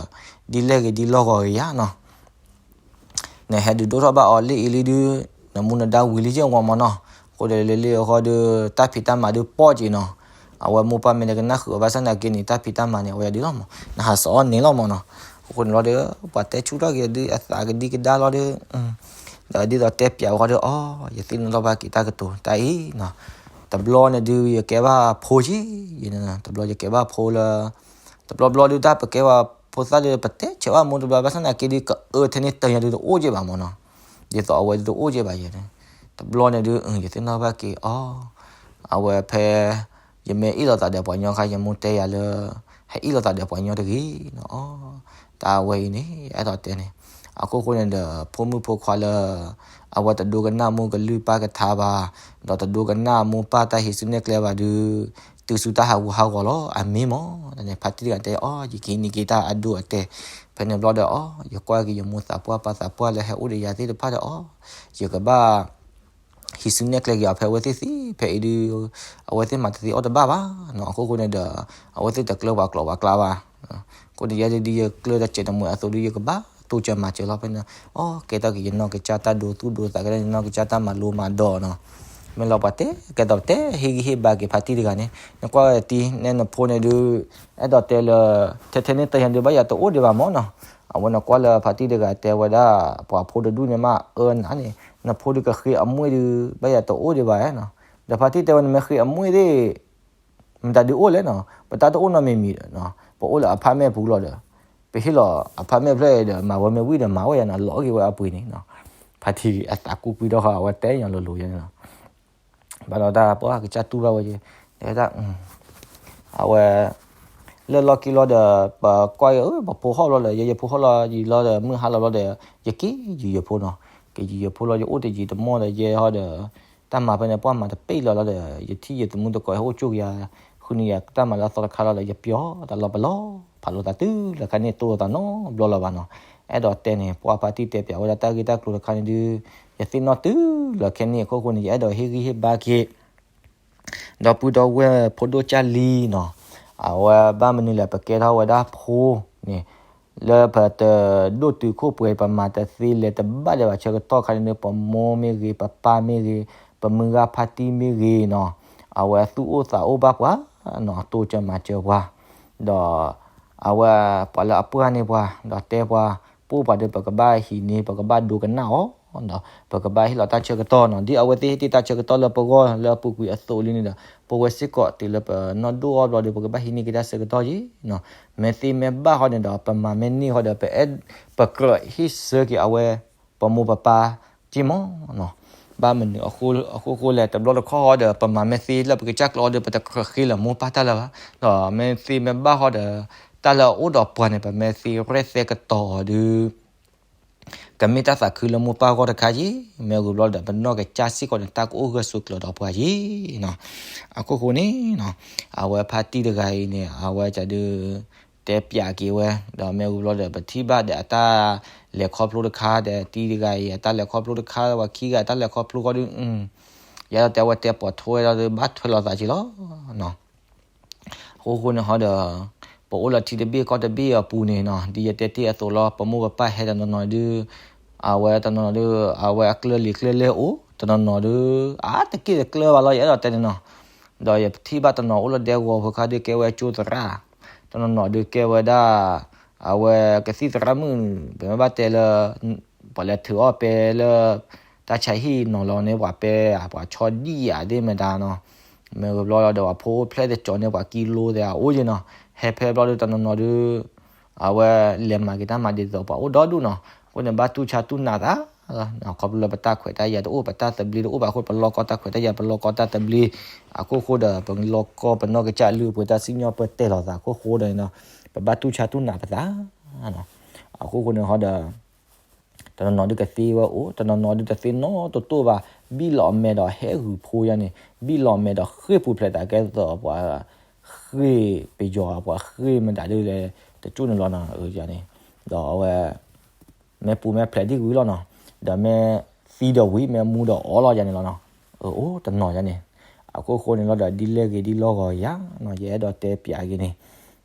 ဒီး ဒ်လဲၣ်ဂ့ၤဒ်လီၢ်ဂီၤဂ့ၤယါနီၤ နဟဲဒုးဒိၣ်ထီၣ်ဘၣ်အီၤလံအံၤလံဒုး နမူနဒါဝံၤလံက့ၢ်ဝီမၢ်နီၤ. အဃိဒီးလၢလံအဃီဒီး တၢ်ဖံးတၢ်မၤဒုးပီၢ်က့ၤနီၤ. အဝဲမိၢ်ပၢ်မ့ၢ်တကနၣ်ဃုာ်အီၤဘၣ်ဆၣ်သနာ်က့န့ၣ် တၢ်ဖံးတၢ်မၤန့ၣ် အဝဲဒုးလီၤမၢ် နဟးစးအီၣ်န့ၣ်လီၤမၢ်နီၤ. အဃိန့ၣ်လီၤဒီး ပှၤတဲဆူၣ်ထီၣ်က့ၤဒုးအသးကဒံကဒါလီၤဒီး ဒီးဒ်သိးတဲပၠးဝဲဃီဒီး အီ ယသ့ၣ်နီၣ်ထီၣ်ဘၣ်က့ၤတၢ်ကတိၤတၢ်အံၤနီၤ. တဘျီန့ၣ်ဒုး ယကဲဘၣ်ဖိက့ၤ တဘျီယကဲဘၣ်ဖိလၢ တဘျီဘျီဒုး တၢ်ပကဲဘၣ်ဖိသၣ်ဒုး ပတဲဆၢဘၣ်မိၢ်တဘျီ ဘၣ်ဆၣ်သနာ်က့ဒုး ကအၢထဲန့ၣ်တၢ်ညါဒုးတအိၣ်က့ၤဘၣ်မၢ်နီၤ. ဒ်သိးအဝဲဒုးတအိၣ်က့ၤဘၣ်ယဲန့ၣ် တဘျီန့ၣ်ဒုး ယသ့ၣ်နီၣ်ဘၣ်က့ၤအီၤ အဝဲဖဲ ယမ့ၢ်အ့ၣ်လိာ်သးဒီးပှၤကညီခါ ယမိၢ်တဲယၤလၢ ဟဲအ့ၣ်လိာ်သးဒီးပှၤကညီတဂ့ၤနီၤ. တၢ်ဝဲအံၤန့ၣ် အဲၣ်ဒိးတဲန့ၣ် အခိၣ်ဃိန့ၣ်ဒီး ဖိမုၣ်ဖိခွါလၢ အဝဲတဒိကနၣ်မိၢ်ကလုၢ်ပၢ်ကထါဘၣ် ဒီးတဒိကနၣ်မိၢ်ပၢ်တၢ်ဟံးစုနဲၣ်ကျဲဘၣ်ဒုး တုၤဆူတၢ်ဟးဂူာ်ဟးဂီၤလီၤ အမ့ၢ်မၢ်. န့ၣ် ဖါတံၢ်တဂၤတဲအီၤ ယကဟံးန့ၢ်က့ၤတၢ်အဒိအတဲာ် ဖဲန့ၣ်ဘျီဒီးအီၤ ယကွၢ်က့ၤယမိၢ်သးပှၢ်ပၢ်သးပှၢ်လၢဟဲအိၣ်ဒီးယၤသ့ၣ်တဖၣ်ဒီးအီၤ ယကဘၣ် ဟံးစုနဲၣ်ကျဲက့ၤအီၤဖဲအဝဲသ့ၣ်သ့ ဖဲအံၤဒုး အဝဲသ့ၣ်မၤတသ့အီၣ်တဘၣ်ဘၣ်နီၤ. အခိၣ်ဃိန့ၣ်ဒီး အဝဲသ့ၣ်တကျၢပှၤကျိာ်ပှၤကျါဘၣ်. အဃိန့ၣ် ယဲဒုးယကျၢဒီးစဲးတမုာ်အသိးဒုး ယကဘၣ်တိစၢၤမၤစၢၤလီၤဖဲန့ၣ် အီ ကဲထီၣ်က့ၤယနီၢ်ကစၢ်တၢ်ဒိသူၣ်ဒိသး ကဲထီၣ်ယနီၢ်ကစၢ်တၢ်မၤလိမၤဒိးနီၤ. မ့ၢ်လီၤပှၤတဲ ကဲထီၣ်တဲဟ့ၣ်ဂံၢ်ဟ့ၣ်ဘါက့ၤဖါတံၢ်တဂၤန့ၣ် နကွၢ်ဝဲတံၤ နဲနဖိန့ၣ်ဒုး အဲၣ်ဒိးတဲလၢ ထဲထဲန့ၣ်တၢ်ညါဒုးဘၣ်ယၤတအိၣ်ဒံးဘၣ်မၢ်နီၤ. အဝဲန့ၣ်ကွၢ်လၢဖါတံၢ်တဂၤတဲဝဲဒၣ် ပှၤဖိတဒူၣ်န့ၣ်မးအၢနၤန့ၣ် နဖိဒုးကဃ့အမွ့ၢ်ဒုး ဘၣ်ယၤတအိၣ်ဒံးဘၣ်နီၤ. ဒီးဖါတံၢ်တဲဝဲ နမ့ၢ်ဃ့အမွ့ၢ်သ့ၣ် မတၤဒုးအိၣ်လဲၣ်နီၤ, ပတၢ်တအိၣ်နီတမံၤမံၤဒီး ပအိၣ်လၢအဖါမဲၢ်ပူၤလီၤဒီး ပဟ့ၣ်လီၤအဖါမဲၢ်ဖျၢၣ်ဒီး မၤဝဲမ့ၢ်ဝံၣ်ဒီးမၤဝဲယၤနီၤ လီၤအီၣ်က့ၤဝဲအပှ့ၤန့ၣ်နီၤ. ဖါတံၢ်အသးကူၣ်ကွံာ်ထီၣ်ဃီ အဝဲတဲညီလိၤလိၤယဲန့ၣ်နီၤ. ဘၣ်ဒီးတၢ်ပှၢ်ကစၢ်တူၢ်ဘၣ်ဝဲယဲ တဲဝဲဒၣ် အဝဲ လၢလီၢ်ခံလီၤဒီး ပကွၢ်က့ၤ ပဖိဟီၣ်ဘျီဒီး ယဲယဖိဟီၣ်လီၤယံၤလီၤဒီး မုၢ်ဟါလီၤဘျီဒီး ယက့ၤယုာ်ယဖိနီၤ. က့ၤယုာ်ယဖိလီၤ ယအိၣ်တယံာ်တမီၢ်ဒီး ယဲဟီဒီး တၢ်မၤဖဲန့ၣ် ပှၢ်မၤတပ့ၢ်လီၤလီၤဒီး ယထံၣ်ယသမူသကိးဟဲအိၣ်ကၠိကယၤ ဃုန့ၢ်ယၤတၢ်မၤလၢအသီတခါလီၤဒီး ယပျီတၢ်လီၤပလီၢ် ဖးလိာ်သးတုၤလၢခါန့ၣ် တိၢ်လိာ်သးနီတဘျီလၢၤဘၣ်နီၤ. အဲၣ်ဒိးတဲန့ၣ် ပှၢ်ဖါတံၢ်တဲပၠးဝဲဒၣ်တၢ်ဂ့ၢ်တၢ်ကျိၤတခါန့ၣ်ဒုး ယသ့ၣ်နီၣ်တုၤလၢခဲန့ၣ်အခိၣ်ဃိန့ၣ် ယအဲၣ်ဒိးဟ့ၣ်ဂံၢ်ဟ့ၣ်ဘါက့ၤ ဒီပုၢ်ဒီဝဲၢ်ဖိဒိၣ်ကၢ်လံနီၤ, အဝဲဘၣ်မနုၤလဲၣ် ပကဲထီၣ်ဝဲဒၣ်ဖိန့ၣ် လၢပတဒိၣ်တုာ်ခိၣ်ပှဲၤ ပမၤတသ့လဲၤတဘၣ်ဒံးဘၣ်ဆၢကတီၢ်ခါန့ၣ် ပမိၢ်မ့ၢ်ဂ့ၤ ပပၢ်မ့ၢ်ဂ့ၤ ပမုၢ်ဂၤဖါတံၢ်မ့ၢ်ဂ့ၤနီၤ, အဝဲသူၣ်အိၣ်သးအိၣ်ဘၣ်ပှၤနီၤ, တိစၢၤမၤစၢၤပှၤ ဒီး အဝဲပှၤလၢအပှၢ်န့ၢ်ပှၤ ဒီးတဲပှၤ ပအိၣ်ပှၤဒီး ပကဘၣ်ဟံးန့ၢ် ပကဘၣ်ဒိကနၣ်အီၤ ဒီးပကဘၣ်ဟ့ၣ်လီၤတၢ်ဆၢကတီၢ်နီၤ, ဒ်အဝဲသ့ၣ်ဟ့ၣ်တ့ၢ်တၢ်ဆၢကတီၢ်လၢပဂီၢ်လၢအပူၤကွံာ်အသိးလံန့ၣ်ဒီး ပဝဲစ့ၢ်ကီးတုၤလၢပနီၢ်ဒိၣ်အီၤဘျီဒီး ပကဘၣ်ဟံးန့ၢ်က့ၤတၢ်ဆၢကတီၢ်ယ့ၤနီၤ, မ့ၢ်သ့မ့ၢ်ဘၣ်ဃီန့ၣ်ဒီး ပမၤမ့ၢ်န့ၢ်ဃီဒီး ပအဲၣ်ပကြၢးဟ့ၣ်ဆၢက့ၤအဝဲ ပမိၢ်ပပၢ်က့ၢ်မီၢ်နီၤ, ဘၣ်မနုၤအဃိဃိလဲၣ် တဘျီတခီၣ်ဃီဒီး ပမၤမ့ၢ်သ့လၢပကစၢ်ကျိာ်အီၤဒီး ပတကြၢးဃ့လၢမိၢ်ပၢ်တၢ်လၢၤဘၣ်, ဒီးမ့ၢ်သ့မ့ၢ်ဘၣ်ဃီဒီး တၢ်လၢအအိၣ်ဒီးပှၤန့ၣ် ပမ့ၢ်သ့ရဲၣ်သဲကတီၤအီၤဒီး ကမ့ၢ်တၢ်သးခုလၢမိၢ်ပၢ်ဂီၢ်တခါယ့ၤ, မ့ၢ်ဂ့ၤဘျီဒီး ပနီၢ်ကစၢ်စ့ၢ်ကီးန့ၣ် တၢ်ကအိၣ်ဂၢၢ်ဆိးကျၢၤဒီးပှၤယ့ၤနီၤ, အခိၣ်ဃိန့ၣ်နီၤ, အဝဲဖါတံၢ်တဂၤအံၤန့ၣ် အဝဲဒုး တဲပၠးက့ၤဝဲ, ဒီးမ့ၢ်ဂ့ၤဘျီဒီး ပထံၣ်ဘၣ်ဒီးအတၢ်လဲၤခီဖျိတခါဒီး တံၢ်တဂၤအံၤ အတၢ်လဲၤခီဖျိတခါ ပှၤခံဂၤအတၢ်လဲၤခီဖျိဃီဒီး ယအဲၣ်ဒိးတဲဝဲတဲပိာ်ထွဲဝဲဒီး ဘၣ်ထွဲလိာ်သးက့ၤလီၤ. အဃိဃိန့ၣ်ဟီဒီး ပအိၣ်လၢထံတဘ့ၣ်ကီၢ်တဘ့ၣ်အပူၤန့ၣ်နီၤ, ဒ်ယတဲတ့ၢ်အသိးလီၤ, ပမိၢ်ပပၢ်ဟဲတနီၤနီၤဒုး အဝဲတနီၤနီၤဒုး အဝဲအကျၢၢ်လံၤကျၢၢ်လဲၢ်အိၣ်, တနီၤနီၤဒုး အါတက့ၢ်တကျၢၢ်ဘၣ်လီၤ ယအဲၣ်ဒိးတဲန့ၣ်နီၤ, ဒီးယထံၣ်ဘၣ်တနီၤအိၣ်လၢဒဲကဝီၤဖိခါဒုးကဲဝဲကၠိသရၣ်, တနီၤနီၤဒုးကဲဝဲဒၣ် အဝဲကသံၣ်သရၣ်မုၣ်, ပမ့ၢ်ဘၣ်တဲလၢ ပှၤလဲၤထုးအီၣ်ပဲလၢ တၢ်ဆါဟံၣ်နီၤလီၤန့ၣ် ပှၤပဲ ပှၤဆီဒံၣ်ယၤသ့ၣ်မတၤနီၤ, မ့ၢ်ဂ့ၤဘျီဒီးပှၤဖိအိၣ်ဖျဲၣ်တကၠီၤန့ၣ် ပှၤကံလိသဲးအအိၣ်ယ့ၤနီၤ, ဟဲဖဲဘျီဒီးတနီၤနီၤဒုး အဝဲလဲၤမၤက့ၤတၢ်မၤဒ်သိးပှၤအိၣ်ဒီဒူၣ်နီၤ, အဃိန့ၣ်ဘၣ်တူၢ်ဆါတူၢ်နာ်သး ခီဖျိလၢပတၢ်ခွဲးတၢ်ယာ်တအိၣ် ပတၢ်သဘျ့တအိၣ်ဘၣ်အဃိ ပလီၢ်ကီၢ်တၢ်ခွဲးတၢ်ယာ် ပလီၢ်ကီၢ်တၢ်သဘျ့, အခိၣ်ဃိဒီး ပလီၢ်ကီၢ်ပနီၢ်ကစၢ်လုၢ်အပှ့ၤတၢ်စံၣ်ညီၣ်ပၢၢ်တဲာ်လိာ်သးအခိၣ်ဃိဒီး ပဘၣ်တူၢ်ဆါတူၢ်နာ်ပသး အခိၣ်ဃိန့ၣ်ဟီဒီး တနီၤနီၤဒုးကသ့ဝဲအိၣ်, တနီၤနီၤဒုးတသ့နီတတိၢ်ဘၣ်, ဘံၣ်လီၤမဲာ်ဒီးဟဲဂုာ်ဖိယါန့ၣ်, ဘံၣ်လီၤမဲာ်ဒီးဃ့ၢ်ပူၤဖျဲးသးကဲသိးပှၤဃ့ၢ်ပယီၤ ပှၤဃ့ၢ်မတၤဒုးလဲၣ် တကၠိၣ်န့ၣ်လီၤနီၤ, န့ၣ် ဒီးအဝဲ မ့ၢ်ပူၤမ့ၢ်ဖျဲးဒ်ဝံၤလီၤနီၤ, ဒီးမ့ၢ်သံဒီးဝံၤ မ့ၢ်မူဒီးအီလီၤယါန့ၣ်လီၤနီၤ, အိၣ်တနီၤယါန့ၣ်, အခိၣ်ဃိန့ၣ်လီၤဒီး ဒ်လဲၣ်ဂ့ၤဒ်လီၢ်ဂီၤယါနီၤ, ယအဲၣ်ဒိးတဲပၠးက့ၤန့ၣ်,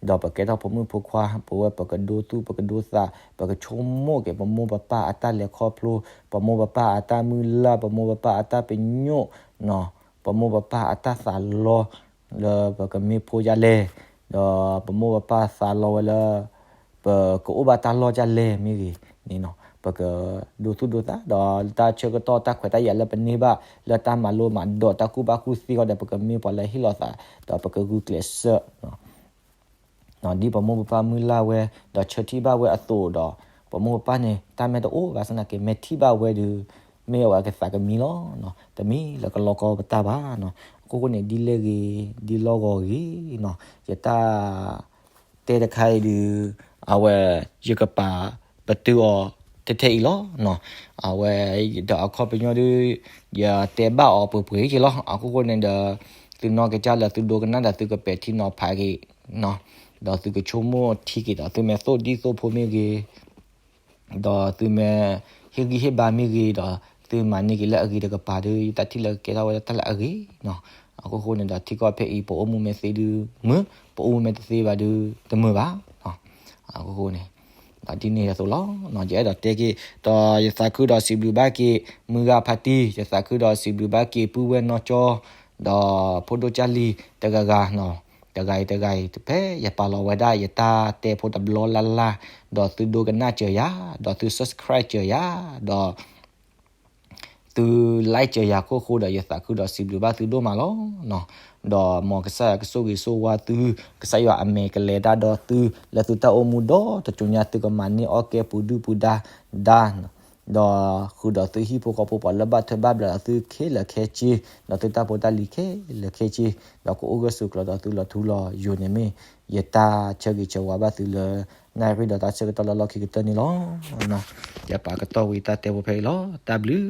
ဒီးပကဲထီၣ်ဖိမုၣ်ဖိခွါ ပဝဲပကဒိသူၣ်ပကဒိသး ပကဆိကမိၣ်က့ၤ ပမိၢ်ပပၢ်အတၢ်လဲၤခီဖျိ, ပမိၢ်ပပၢ်အတၢ်မုၢ်လၢ် ပမိၢ်ပပၢ်အတၢ်ပညိၣ်နီၤ, ပမိၢ်ပပၢ်အတၢ်သးလီ လၢပကမ့ၢ်ဖိဒ်လဲၣ်, ဒီးပမိၢ်ပပၢ်သးလီဝဲလၢ ပကအိၣ်ဘၣ်တၢ်လီၢ်ဒ်လဲၣ်မ့ၢ်ဂ့ၤန့ၣ်နီၤ, ပကဒိသူၣ်ဒိသး ဒီးတၢ်ဆၢကတီၢ်တၢ်ခွဲးတၢ်ယာ်လၢပန့ၢ်ဘၣ် လၢတၢ်မၤလိမၤဒိးတၢ်ကူၣ်ဘၣ်ကူၣ်သ့ဃီဒီး ပကမ့ၢ်ပှၤလၢဟ့ၣ်လီၤသး ဒီးပကဂုာ်ကျဲးစၢး ဒ်ပမိၢ်ပပၢ်မုၢ်လၢ်ဝဲ ဒီးဆၢထံၣ်ဘၣ်ဝဲအသိးဒီး ပမိၢ်ပပၢ်န့ၣ် တၢ်မဲာ်တအိၣ်ဘၣ်ဆၣ်သနာ်က့ မ့ၢ်ထံၣ်ဘၣ်ဝဲဒီး မ့ၢ်အဝဲကသးကမံလီၤ. တမံၤလၢကလီၢ်ကီၢ်ပတၢ်ဘၣ်. အခိၣ်ဃိန့ၣ် ဒ်လဲၣ်ဂ့ၤ ဒ်လီၢ်ဂီၤဂ့ၤနီၤ ယတၢ် တဲတခါအံၤဒုး အဝဲ ယကပာ်ပတုာ်အီၤထဲထဲအံၤလီၤ. အဝဲ ဒီးအခီပညီဒုး ယတဲဘၣ်အီၤပှဲၤပှဲၤက့ၤလီၤ. အခိၣ်ဃိန့ၣ်ဒီး သုနီၢ်ကစၢ်လၢသုဒိကနၣ်ဒီးသုကပဲာ်ထံနီၤဖးက့ၤ ဒီးသုကဆိကမိၣ်ထံက့ၤဒီး သုမ့ၢ်သိၣ်ဒံၣ်သိၣ်ဖိမ့ၢ်ဂ့ၤ ဒီးသုမ့ၢ်ဟ့ၣ်ဂံၢ်ဟ့ၣ်ဘါမ့ၢ်ဂ့ၤဒီး သုမၤန့ၢ်က့ၤလၢအဂ့ၤတကပၤဒီး ယတၢ်ထံၣ်လၢကကဲထီၣ်ဝဲဒၣ်တၢ်လၢအဂ့ၤနီၤ. အခိၣ်ဃိန့ၣ်ဒီး ထံကီၢ်ဖဲအံၤ ပအိၣ်မူမ့ၢ်သ့ဒုးမုာ်, ပအိၣ်မူမ့ၢ်တသ့ဘၣ်ဒုးတမုာ်ဘၣ်. အခိၣ်ဃိန့ၣ် ဒီးဒ်န့ၣ်အသိးလီၤ. ယအဲၣ်ဒိးတဲက့ၤ ဒီးယသးခုဒီးစံးဘျုးဘၣ်က့ၤ မုၢ်ဂၤဖါတံၢ်, ယသးခုဒီးစံးဘျုးဘၣ်က့ၤ ပုၢ်ဝဲၢ်နီၢ်ကၠီ ဒီးဖိဒိၣ်ကၢ်လံၤတဂၤဂၤနီၤ. တဂၤအံၤတဂၤအံၤ ဖဲယပာ်လီၤဝဲဒၣ်ယတၢ်တဲဖိတဘျီလၢ်လၢ်, ဒီးသုဒိကနၣ်စၢၤယၤ, ဒီးသု subscribe စၢၤယၤ, ဒီး သု like စၢၤယၤခိၣ်ဃိဒီး ယသးခုဒီးစံးဘျုးဘၣ်သုဒိၣ်မးလီၤ. ဒီးမ်ကစၢ်ယွၤကဆိၣ်ဂ့ၤဆိၣ်ဝါသု, ကစၢ်ယွၤအမဲာ်ကလဲၤတၢ်ဒီးသု, လၢသုတၢ်အိၣ်မူဒီတကၠိညါ သုကမၤန့ၢ်အီၣ်ကဲပူၤဒုၣ်ပူၤဒါ, ဒါ ဒီးဃုာ်ဒီးသုဟံၣ်ဖိဃီဖိ ပှၤလၢဘၣ်ထွဲဘၣ်ဘျးဒီးသုခဲလၢာ်ခဲဆ့, ဒီးသုတၢ်ဖိတၢ်လံၤခဲလၢာ်ခဲဆ့, ဒီးကအိၣ်ဂၢၢ်ဆိးကျၢၤဒီးသုလီၤထူလီၤယိာ်န့ၣ်မ့ၢ် ယတၢ်ဆၢဂ့ၤဆၢဝါဘၣ်သုလၢ နၣ်ရံၣ်ဒီးတၢ်ဆၢကတီၢ်လၢလီၢ်ခံကတၢၢ်န့ၣ်လီၤ. ယပာ်ကတီၢ်ဝံၤတၢ်တဲဖိဖဲအံၤလီၤ. တၢ်ဘျုး